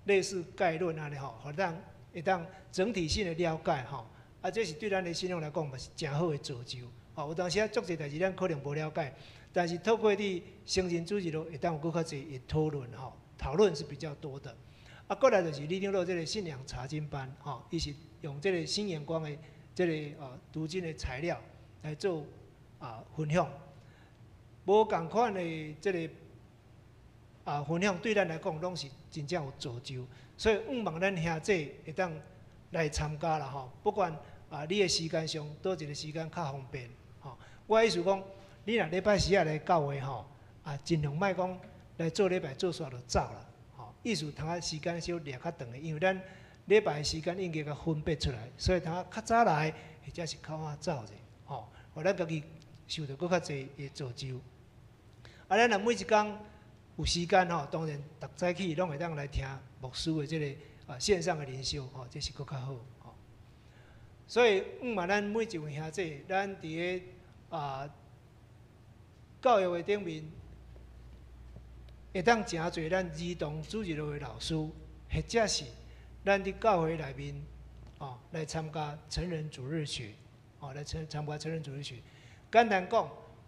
類似概論按呢吼，予咱會當整體性的了解吼，啊，這是對咱的信仰來講嘛是誠好的造就，吼，有當時啊足濟代誌咱可能無了解，但是透過佇成人主日學會當有閣較濟的討論吼，討論是比較多的。啊，過來就是李長老這个信仰查經班，吼，伊是用這个新眼光的這个啊讀經的材料來做啊分享，無仝款的這个啊分享對咱來講攏是真正有造就，所以向望咱兄弟會當來參加啦吼，不管啊你的時間上佗一个時間較方便，吼，我意思講，你若禮拜四仔來教會吼，啊盡量莫講來做禮拜做煞就走啦，吼，意思通仔時間小掠較長的，因為咱禮拜的時間應該共分別出來，所以通仔較早來或者是較晚走者，吼，予咱家己受著閣較濟的造就。啊，咱若每一工有時間吼，當然逐早起攏會當來聽牧師的這个啊線上的靈修吼，這是閣較好吼。所以，向望咱每一位兄弟，咱佇个啊教育的頂面，會當誠濟咱兒童主日學的老師，或者是咱佇教會內面，哦，來參加成人主日學，哦，來參加成人主日學。簡單講，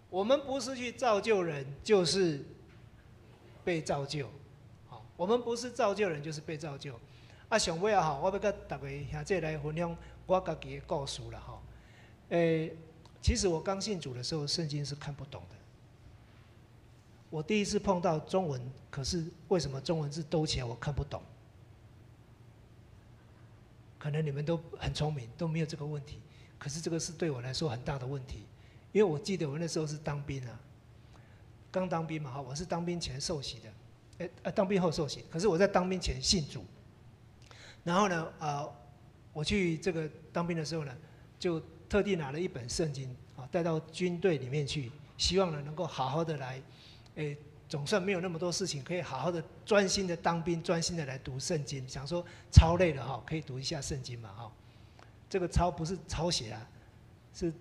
我們不是去造就人，就是被造就。好，我們不是造就人，就是被造就。啊，上尾啊吼，我欲佮逐个兄弟來分享我家己的故事啦吼。其實我剛信主的時候，聖經是看不懂的。我第一次碰到中文，可是為什麼中文字兜起來我看不懂？可能你們都很聰明，都沒有這個問題。可是這個是對我來說很大的問題，因為我記得我那時候是當兵啊，剛當兵嘛哈，我是當兵前受洗的，當兵後受洗。可是我在當兵前信主，然後呢，我去這個當兵的時候呢，就特地拿了一本聖經啊，帶到軍隊裡面去，希望呢能夠好好的來，總算沒有那麼多事情，可以好好的專心的當兵，專心的來讀聖經。想說操累了哈，可以讀一下聖經嘛哈。這個抄不是抄寫啊，是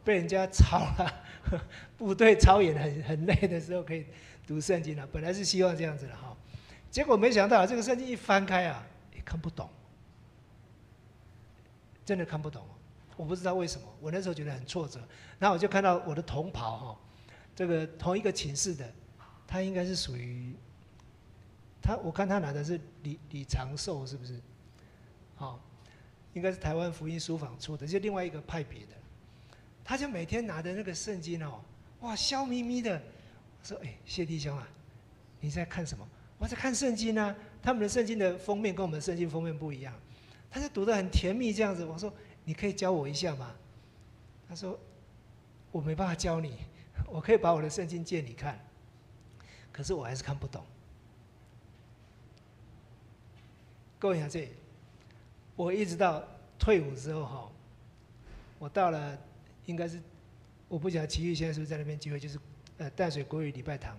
被人家操了，部隊操演很累的時候可以讀聖經了。本來是希望這樣子的哈，結果沒想到這個聖經一翻開啊，也看不懂，真的看不懂。我不知道為什麼，我那時候覺得很挫折。然後我就看到我的同袍哈，這個同一個寢室的，他應該是屬於他，我看他拿的是李長壽，是不是？好，應該是台灣福音書房出的，就另外一個派別的。他就每天拿的那個聖經哦，哇，笑眯眯的。我說：“哎，謝弟兄啊，你在看什麼？”我在看聖經啊。他們的聖經的封面跟我們聖經封面不一樣，他就讀得很甜蜜這樣子。我說：“你可以教我一下嗎？”他說：“我沒辦法教你，我可以把我的聖經借你看，可是我還是看不懂。”各位兄弟，我一直到退伍之後哈，我到了應該是我不曉得齊豫現在是不是在那邊聚會，就是淡水國語禮拜堂。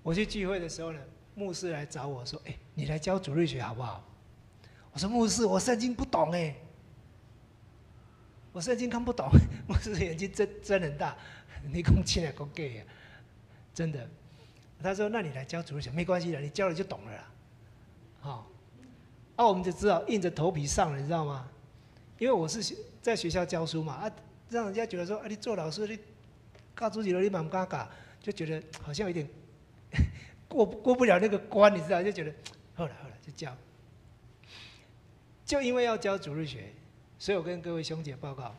我去聚會的時候呢，牧師來找我說：“哎，你來教主日學好不好？”我說：“牧師，我聖經不懂哎，我聖經看不懂。”牧師眼睛睜睜很大，你講真的講假的？真的。他說：“那你來教主日學沒關係的，你教了就懂了啦。”好，啊，我們就只好硬着頭皮上了，你知道嗎？因為我是在學校教書嘛，啊，讓人家覺得說，啊，你做老師，你教主日學你嘛毋敢教，就覺得好像有點過不了那個關，你知道？就覺得好了好了，就教。就因為要教主日學，所以我跟各位兄姐報告，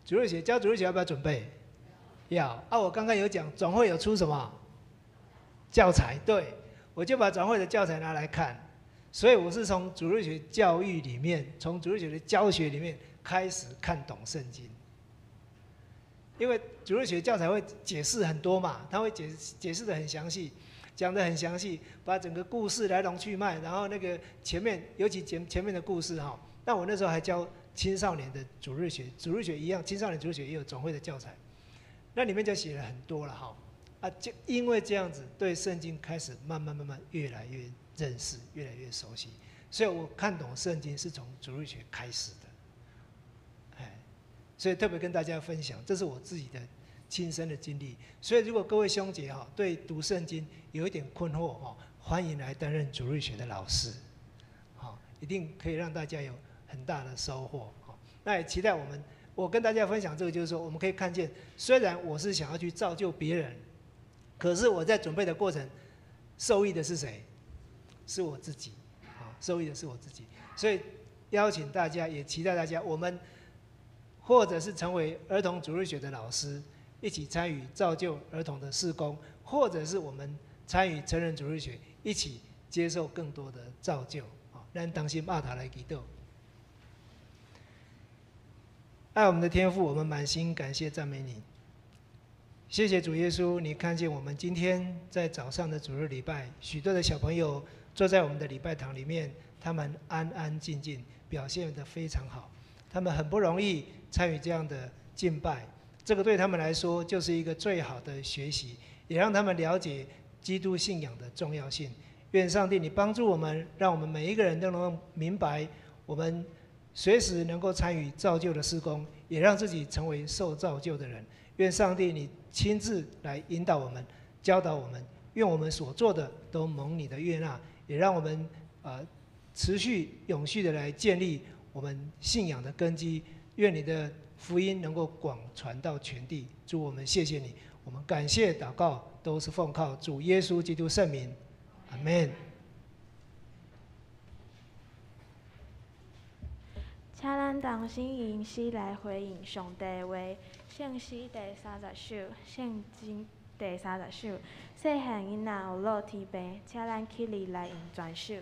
主日學教主日學要不要準備？要。啊，我剛剛有講，總會有出什麼教材？對，我就把總會的教材拿來看。所以我是從主日學教育裡面，從主日學的教學裡面開始看懂聖經。因為主日學教材會解釋很多嘛，他會解釋得很詳細，講得很詳細，把整個故事來龍去脈，然後那個前面，尤其前面的故事哈。那我那時候還教青少年的主日學，主日學一樣，青少年主日學也有總會的教材，那裡面就寫了很多了哈。啊，就因為這樣子，對聖經開始慢慢慢慢越來越認識，越來越熟悉，所以我看懂聖經是從主日學開始的，哎，所以特別跟大家分享，這是我自己的親身的經歷。所以如果各位兄姐哈對讀聖經有一點困惑哈，歡迎來擔任主日學的老師，好，一定可以讓大家有很大的收穫。好，那也期待我們，我跟大家分享這個，就是說我們可以看見，雖然我是想要去造就別人，可是我在準備的過程，受益的是誰？是我自己，啊，受益的是我自己，所以邀請大家，也期待大家，我們或者是成為兒童主日學的老師，一起參與造就兒童的事工，或者是我們參與成人主日學，一起接受更多的造就。啊，咱同心阿塔來祈禱。愛我們的天父，我們滿心感謝讚美你。謝謝主耶穌，你看見我們今天在早上的主日禮拜，許多的小朋友坐在我們的禮拜堂裡面，他們安安靜靜，表現得非常好。他們很不容易參與這樣的敬拜，這個對他們來說就是一個最好的學習，也讓他們了解基督信仰的重要性。願上帝你幫助我們，讓我們每一個人都能明白，我們隨時能夠參與造就的事工，也讓自己成為受造就的人。願上帝你親自來引導我們，教导我们，愿我们所做的都蒙你的悦纳，也让我们持续永续的来建立我们信仰的根基。愿你的福音能够广传到全地。主，我们谢谢你，我们感谢祷告都是奉靠主耶稣基督圣名，阿门。请咱同心用诗来回应上帝的话，圣诗第三十首，圣经第三十首。细汉囡仔有落天父，请咱起立来用全首。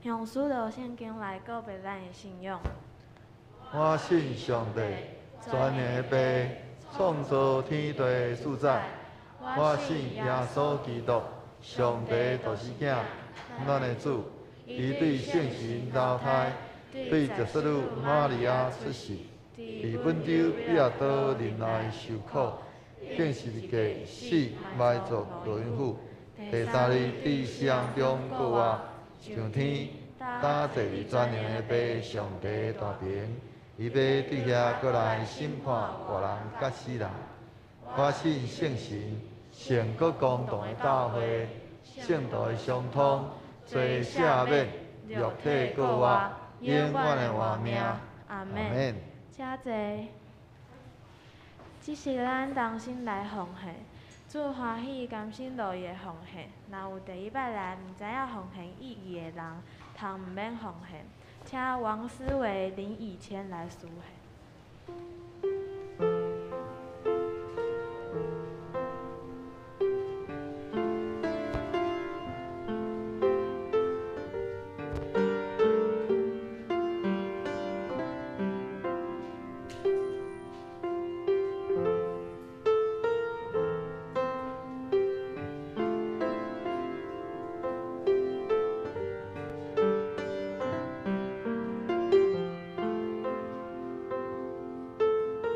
用使徒圣经来告白咱的信仰。我信上帝，全能的父，创造天地的主宰。我信耶稣基督，上帝独生子，咱的主。伊对圣神投胎，对十四女玛利亚出世，伫本丢彼拉多忍耐受苦，钉十字架死，埋葬落阴府。第三日伫死人中复活，上天，搭坐伫全能的父上帝大爿，伊欲对遐阁来审判活人佮死人。我信圣神，圣阁公同的教会，圣徒的相通，罪赦免，肉体复活，永远的活命。阿门。请坐。这是咱同心来奉献，主欢喜甘心乐意的奉献。若有第一摆来毋知影奉献意义的人，通毋免奉献。请王思维、林以谦来司献。主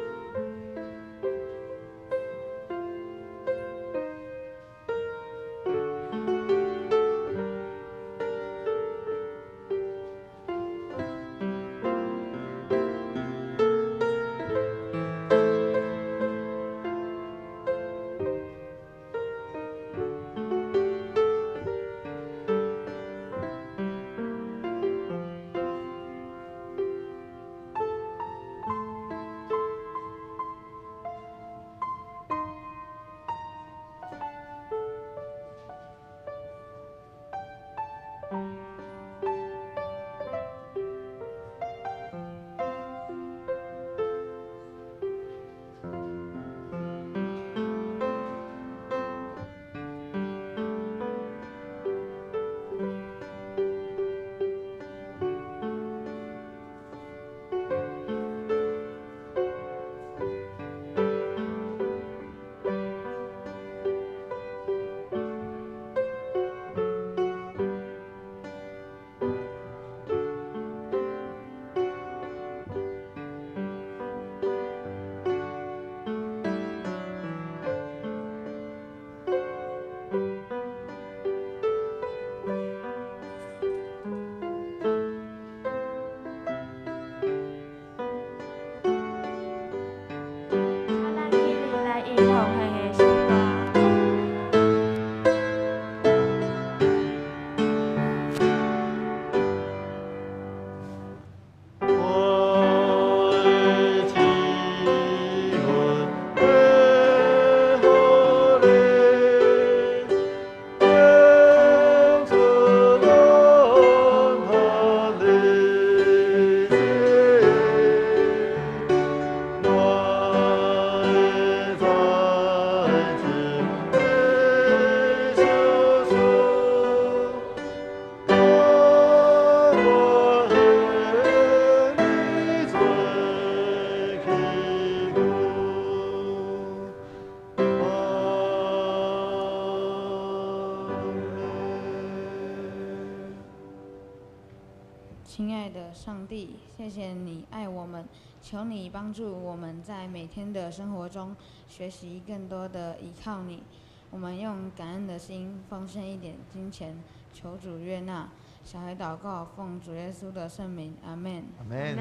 亲爱的上帝，谢谢你爱我们，求你帮助我们在每天的生活中学习更多的依靠你。我们用感恩的心奉献一点金钱，求主悦纳。小孩祷告，奉主耶稣的圣名，阿门。阿门。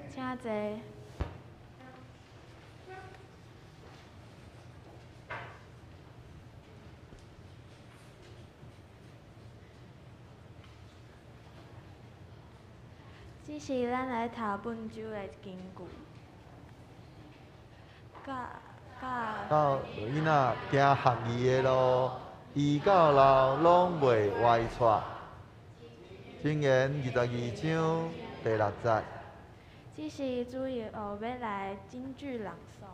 请坐。这是咱来读本周的经句。到囡仔行合义的路，伊到老拢袂歪趖。箴言22章第6节。这是主日学欲来金句朗诵。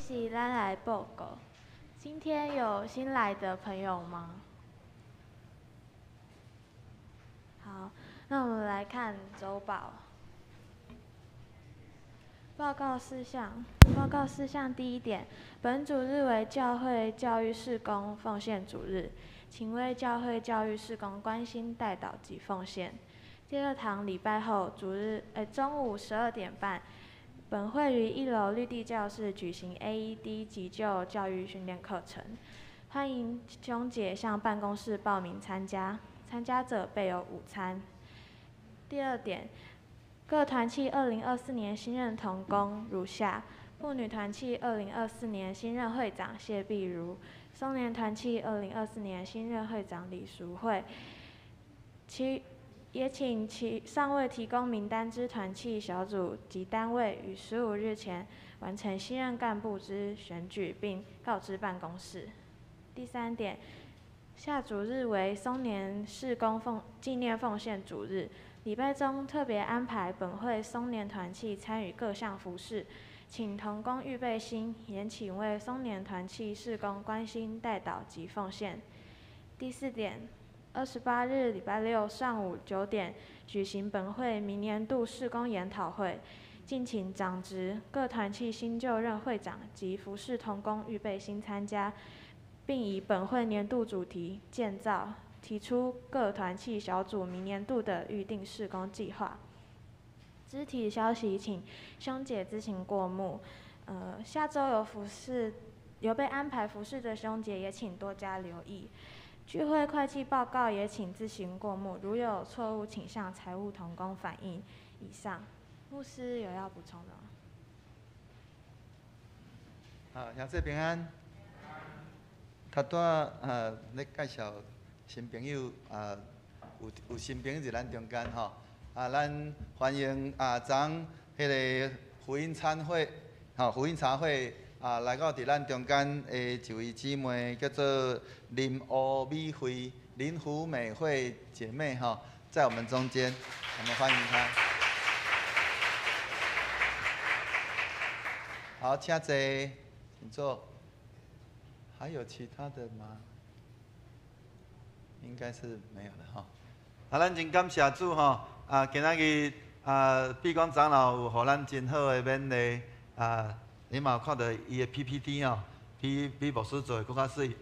是咱来报告。今天有新来的朋友吗？好，那我们来看周报。报告事项，报告事项第一点，本主日为教会教育事工奉献主日，请为教会教育事工关心代祷及奉献。第二堂礼拜后，主日中午12点半。本会于一楼绿地教室举行 AED 急救教育训练课程，欢迎兄姐向办公室报名参加，参加者备有午餐。第二点，各团契2024年新任同工如下：妇女团契2024年新任会长谢碧如，松年团契2024年新任会长李淑慧。其也请其尚未提供名单之团契小组及单位，于15日前完成新任干部之选举，并告知办公室。第三点，下主日为松年事工奉纪念奉献主日，礼拜中特别安排本会松年团契参与各项服事，请同工预备心，也请为松年团契事工关心代祷及奉献。第四点，28日礼拜六上午9点举行本会明年度事工研讨会，敬请长执、各团契新就任会长及服事同工预备心参加，并以本会年度主题建造提出各团契小组明年度的预定事工计划。肢体消息，请兄姐自行过目。下周有服事有被安排服事的兄姐也请多加留意。聚会会计报告也请自行过目，如有错误，请向财务同工反映。以上，牧师有要补充的吗？好，兄弟平安。头拄仔咧介绍新朋友啊，有新朋友伫咱中间吼，啊，咱欢迎啊，昨彼个福音餐会，吼，福音茶会啊，来到伫咱中间的一位姊妹叫做林欧美惠，林福美惠姐妹吼，在我们中间，我们欢迎她。好，请坐，请坐。还有其他的吗？应该是没有了哈。啊，咱真感谢主吼！啊，今仔日啊，碧光长老有予咱真好的勉励啊，你嘛有看到伊的 PPT 吼，比牧师做的阁较媠。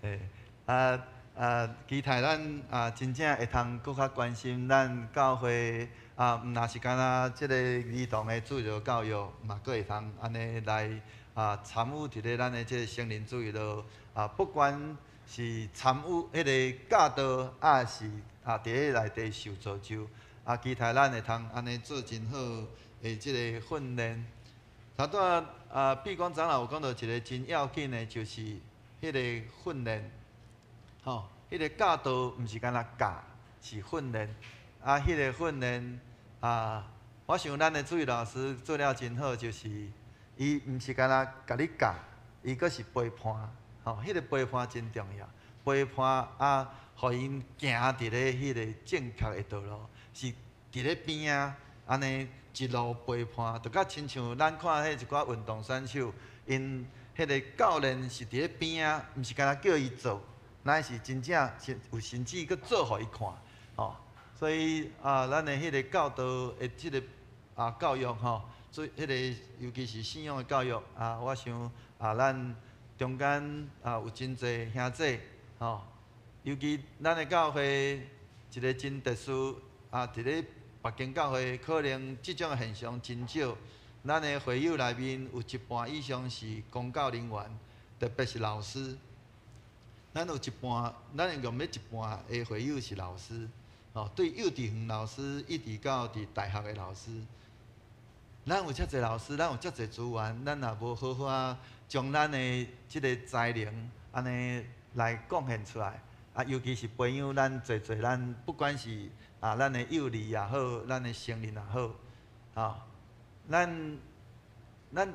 欸，啊啊，期待咱啊，真正会通阁较关心咱教会啊，毋若是干焦这个儿童的主日教育，嘛阁会通按呢来。啊，参与伫咧咱的这个成人主日学啊，不管是参与彼个教导，抑是啊伫咧内底受造就，啊，期待咱会通按呢做真好的这个训练。头拄仔啊，碧光长老有讲到一个真要紧的，就是彼个训练，吼，彼个教导毋是干焦教，是训练。啊，彼个训练啊，我想咱的主日老师做了真好，就是。伊毋是干焦共你教，伊阁是陪伴，吼，彼个陪伴真重要。陪伴啊，予𪜶行伫咧彼个正确的道路，是伫咧边仔，按呢一路陪伴，就甲亲像咱看彼一寡运动选手，𪜶彼个教练是伫咧边仔，毋是干焦叫伊做，乃是真正是有甚至阁做予伊看，吼。所以啊，咱的彼个教导的这个啊教育吼。所以，彼个尤其是信仰的教育啊，我想啊，咱中间啊有真济兄弟吼，尤其咱的教会一个真特殊啊，伫咧别间教会可能这种现象真少。咱的会友内面有一半以上是公教人员，特别是老师。咱有一半，咱用欲一半的会友是老师，吼，对幼稚园老师一直到伫大学的老师。咱有遮济老师，咱有遮济资源，咱若无好好仔将咱的这个才能按呢来贡献出来，啊，尤其是培养咱济济咱不管是啊咱的幼儿也好，咱的成人也好，啊，咱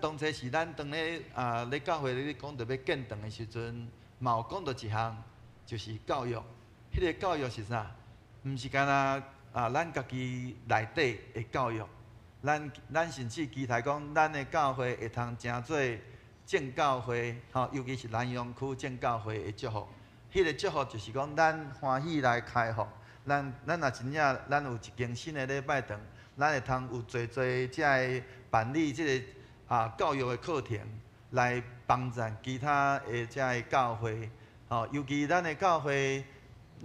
当初是咱当咧啊咧教会咧讲著欲建堂的时阵，嘛有讲著一项，就是教育。彼个教育是啥？毋是干焦啊咱家己内底的教育。咱甚至期待讲，咱的教会会通成做正教会，吼，尤其是南洋区正教会的祝福。彼个祝福就是讲，咱欢喜来开放，咱若真正咱有一间新的礼拜堂，咱会通有济济遮个办理这个啊教育的课程，来帮助其他的遮个教会，吼，尤其咱的教会，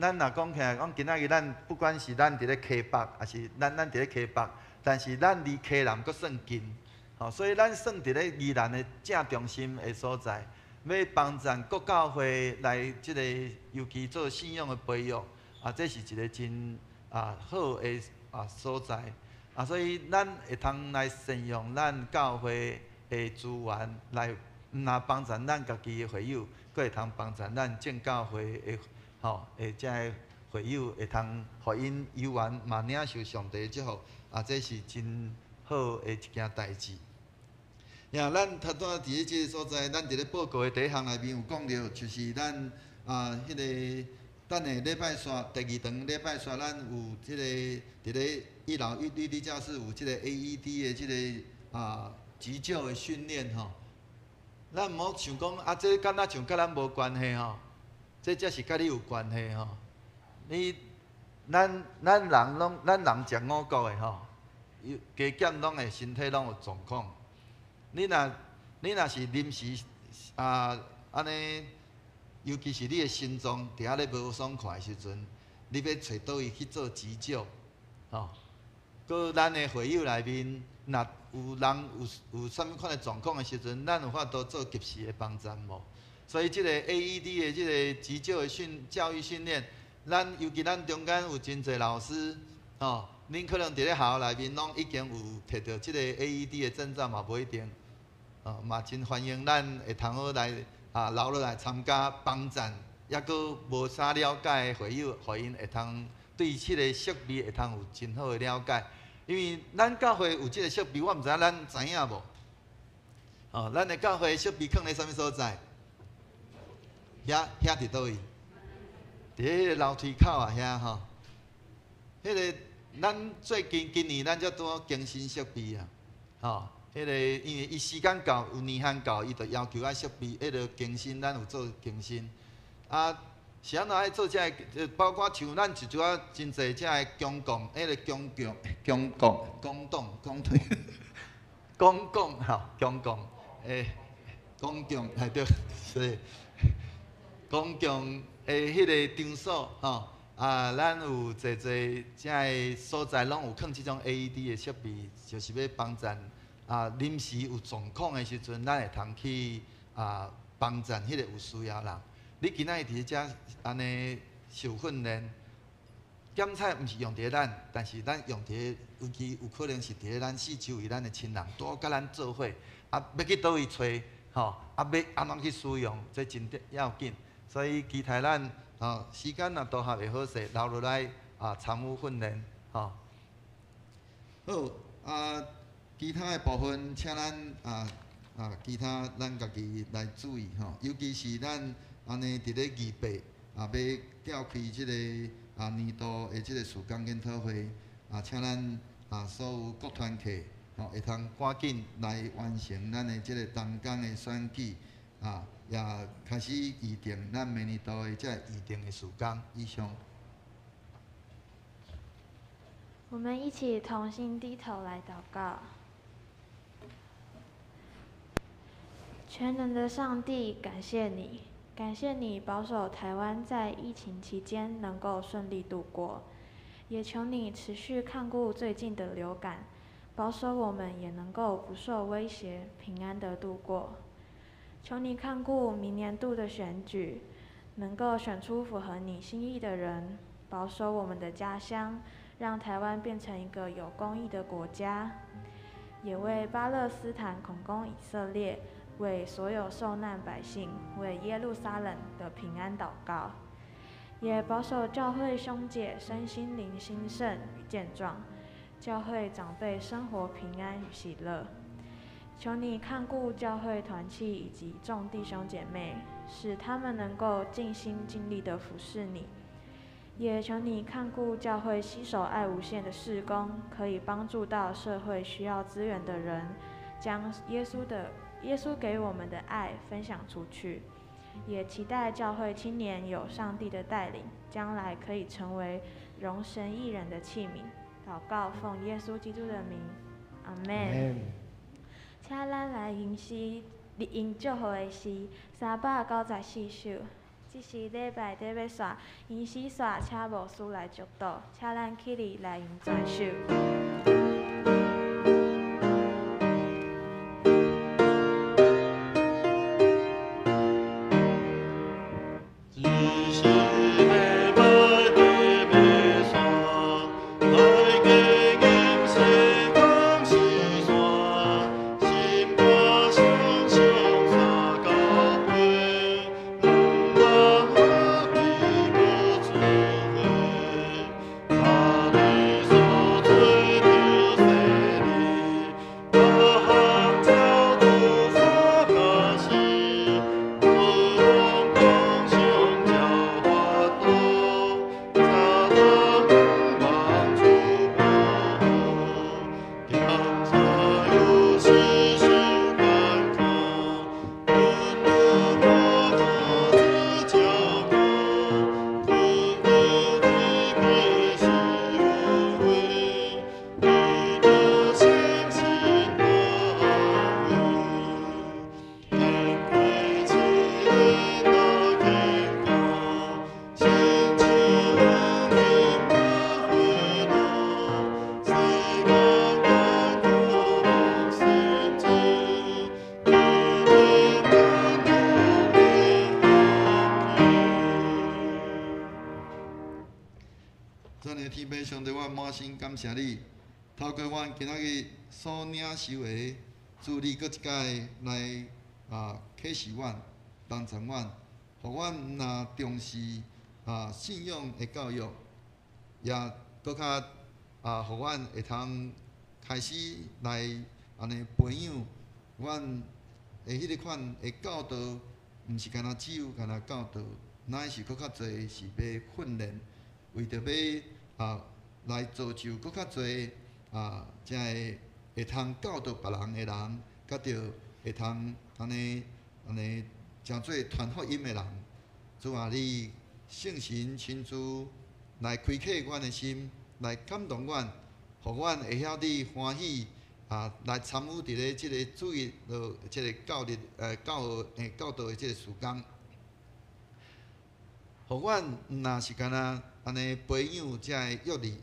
咱若讲起来，讲今仔日咱不管是咱伫咧溪北，抑是咱伫咧溪北。但是咱离溪南阁算近，吼，所以咱算伫咧宜兰的正中心的所在，欲帮助各教会来这个，尤其做信仰的培育，啊，这是一个真啊好的啊所在，啊，所以咱会通来善用咱教会的资源来，毋若帮助咱家己的会友，阁会通帮助咱正教会的吼的遮个会友，会通予𪜶有缘嘛领受上帝的祝福。啊，这是真好的一件代志。呀，咱頭拄仔佇咧這个所在，咱佇咧報告的第一項內面有講著，就是咱啊，彼个等下禮拜三第二堂禮拜三，咱有這个佇咧一樓一綠地教室有這个 AED 的這个急救的訓練吼。咱毋好想講啊，這敢若像佮咱無關係吼，這才是佮你有關係吼。你咱咱人攏咱人食五穀的吼，有加減攏會身體攏有狀況。你若是臨時按呢，尤其是你的心臟佇遐咧無爽快的時陣，你欲揣佗位去做急救，吼。閣咱的會友內面，若有人有啥物款的狀況的時陣，咱有法度做及時的幫贊無？所以這个 AED 的這个急救的教育訓練，咱尤其咱中間有真濟老師，吼，恁可能佇咧學校內面攏已經有摕著這个 AED 的證照嘛，無一定。哦，嘛真歡迎咱會通好來留落來參加幫贊，抑閣無啥了解的會友，予𪜶會通對這个設備會通有真好的了解。因為咱教會有這个設備，我毋知影咱知影無？哦，咱的教會設備囥佇啥物所在？遐遐佇佗位？佇彼个樓梯口啊遐吼。彼个咱最近今年咱才拄好更新設備啊，吼。彼个因為伊時間到，有年限到，伊就要求愛設備，彼个更新，咱有做更新。啊，是按怎愛做這个？包括像咱一寡真濟這个公共，彼个公共、公共、公共、公公共吼，公共公共係對，是公共的彼个場所吼。啊，咱有濟濟這个所在，攏有囥這種 AED 的設備，就是欲幫贊。啊，臨時有狀況的時陣，咱會通去幫贊彼個有需要人。你今仔日佇遮按呢受訓練，檢測毋是用佇咧咱，但是咱用佇咧，尤其有可能是佇咧咱四周圍咱的親人拄好佮咱做伙，啊，欲去佗位揣，吼，啊，欲按怎去使用，這真要緊。所以期待咱吼時間若都合會好勢，留落來參與訓練，吼。好啊。其他的部分，請咱其他咱家己來注意吼，尤其是咱按呢佇咧預備欲召開這个年度的這个事工研討會啊，請咱所有各團體吼會通趕緊來完成咱的這个同工的選舉啊，也開始預定咱明年度的這个預定的事工。以上。我們一起同心低頭來禱告。全能的上帝，感謝你，感謝你保守台灣在疫情期間能夠順利度過，也求你持續看顧最近的流感，保守我們也能夠不受威脅，平安的度過。求你看顧明年度的選舉，能夠選出符合你心意的人，保守我們的家鄉，讓台灣變成一個有公義的國家，也為巴勒斯坦恐攻以色列，為所有受難百姓，為耶路撒冷的平安禱告，也保守教會兄姐身心靈興盛與健壯，教會長輩生活平安與喜樂。求你看顧教會團契以及眾弟兄姐妹，使他們能夠盡心盡力地服侍你。也求你看顧教會攜手愛無限的事工，可以幫助到社會需要資源的人，將耶穌給我們的愛分享出去，也期待教會青年有上帝的帶領，將來可以成為榮神益人的器皿。禱告奉耶穌基督的名，阿們。請咱來吟詩，吟祝福的詩，394首。這是禮拜底欲煞，吟詩煞，請牧師來祝禱，請咱起立來吟轉首。做。心感谢你，透过阮今仔日所领受的，主你阁一摆来启示阮、帮助阮，予阮毋若重视信仰的教育，也阁较予阮会通开始来按呢培养阮的彼个款的教导，毋是干焦只有干焦教导，乃是阁较济是欲训练，为著欲来造就阁较济才会会通教导别人的人，佮著会通按呢按呢成做传福音的人。主啊，你圣神亲自来开启阮的心，来感动阮，予阮会晓得欢喜来参与伫咧这个主日的这个教日教教导的这个事工。予阮毋若是干焦按呢培养遮个约珥，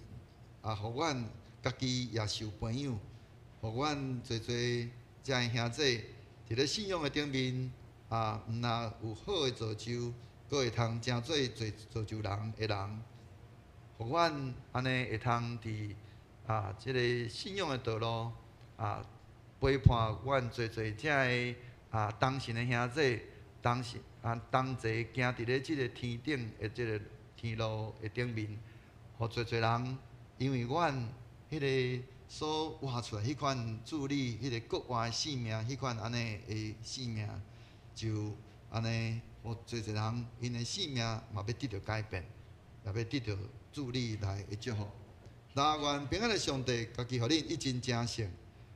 予阮家己也受培养，予阮济济遮个兄弟伫咧信仰的顶面毋若有好的造就，阁会通成做济造就人的人，予阮按呢会通伫这个信仰的道路陪伴阮济济遮个同信的兄弟，同信同齐行伫咧这个天顶的这个天路的顶面，予济济人因为阮彼个所活出来彼款主你彼个国活的生命，彼款按呢的生命，就按呢，予济济人𪜶的生命嘛欲得著改变，也欲得著主你来的祝福。那愿平安的上帝，家己予恁一真成圣，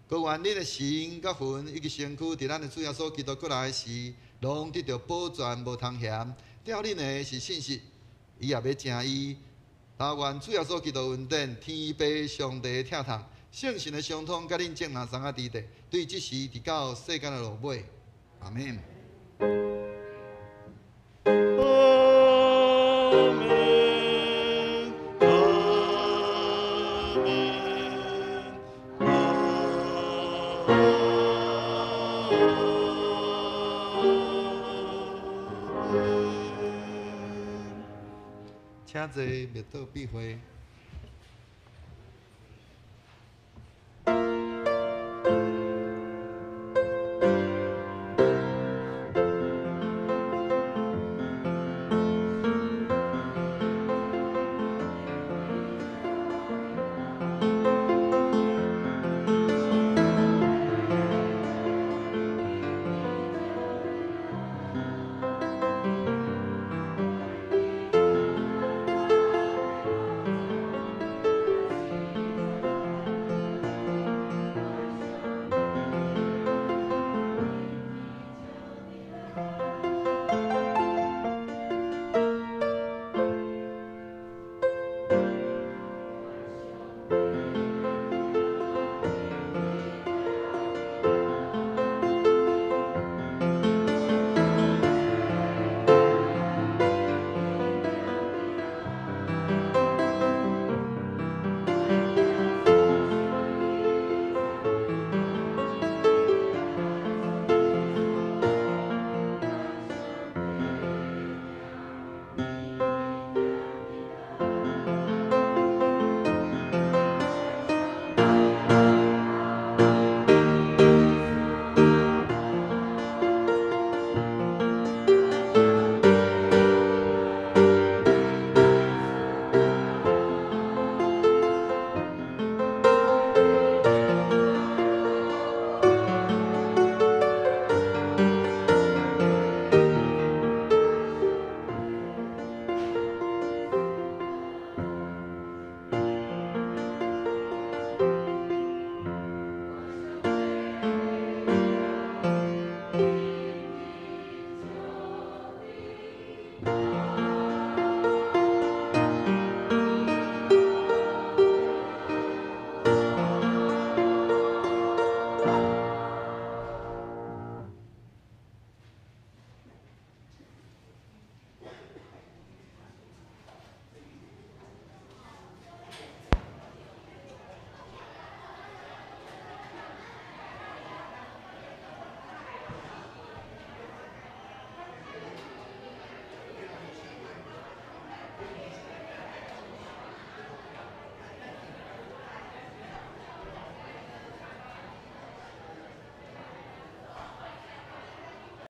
阁愿恁的神佮魂以及身躯，伫咱的主耶稣基督阁来时，拢得著保全无通嫌。疼恁的是信实，伊也欲成伊。那愿主耶稣基督恩典、天父上帝的疼痛、圣神的相通，佮恁众人欉仔伫地，对这时直到世间的落尾。阿们。阿们，阿们，阿们。请坐，默祷闭会。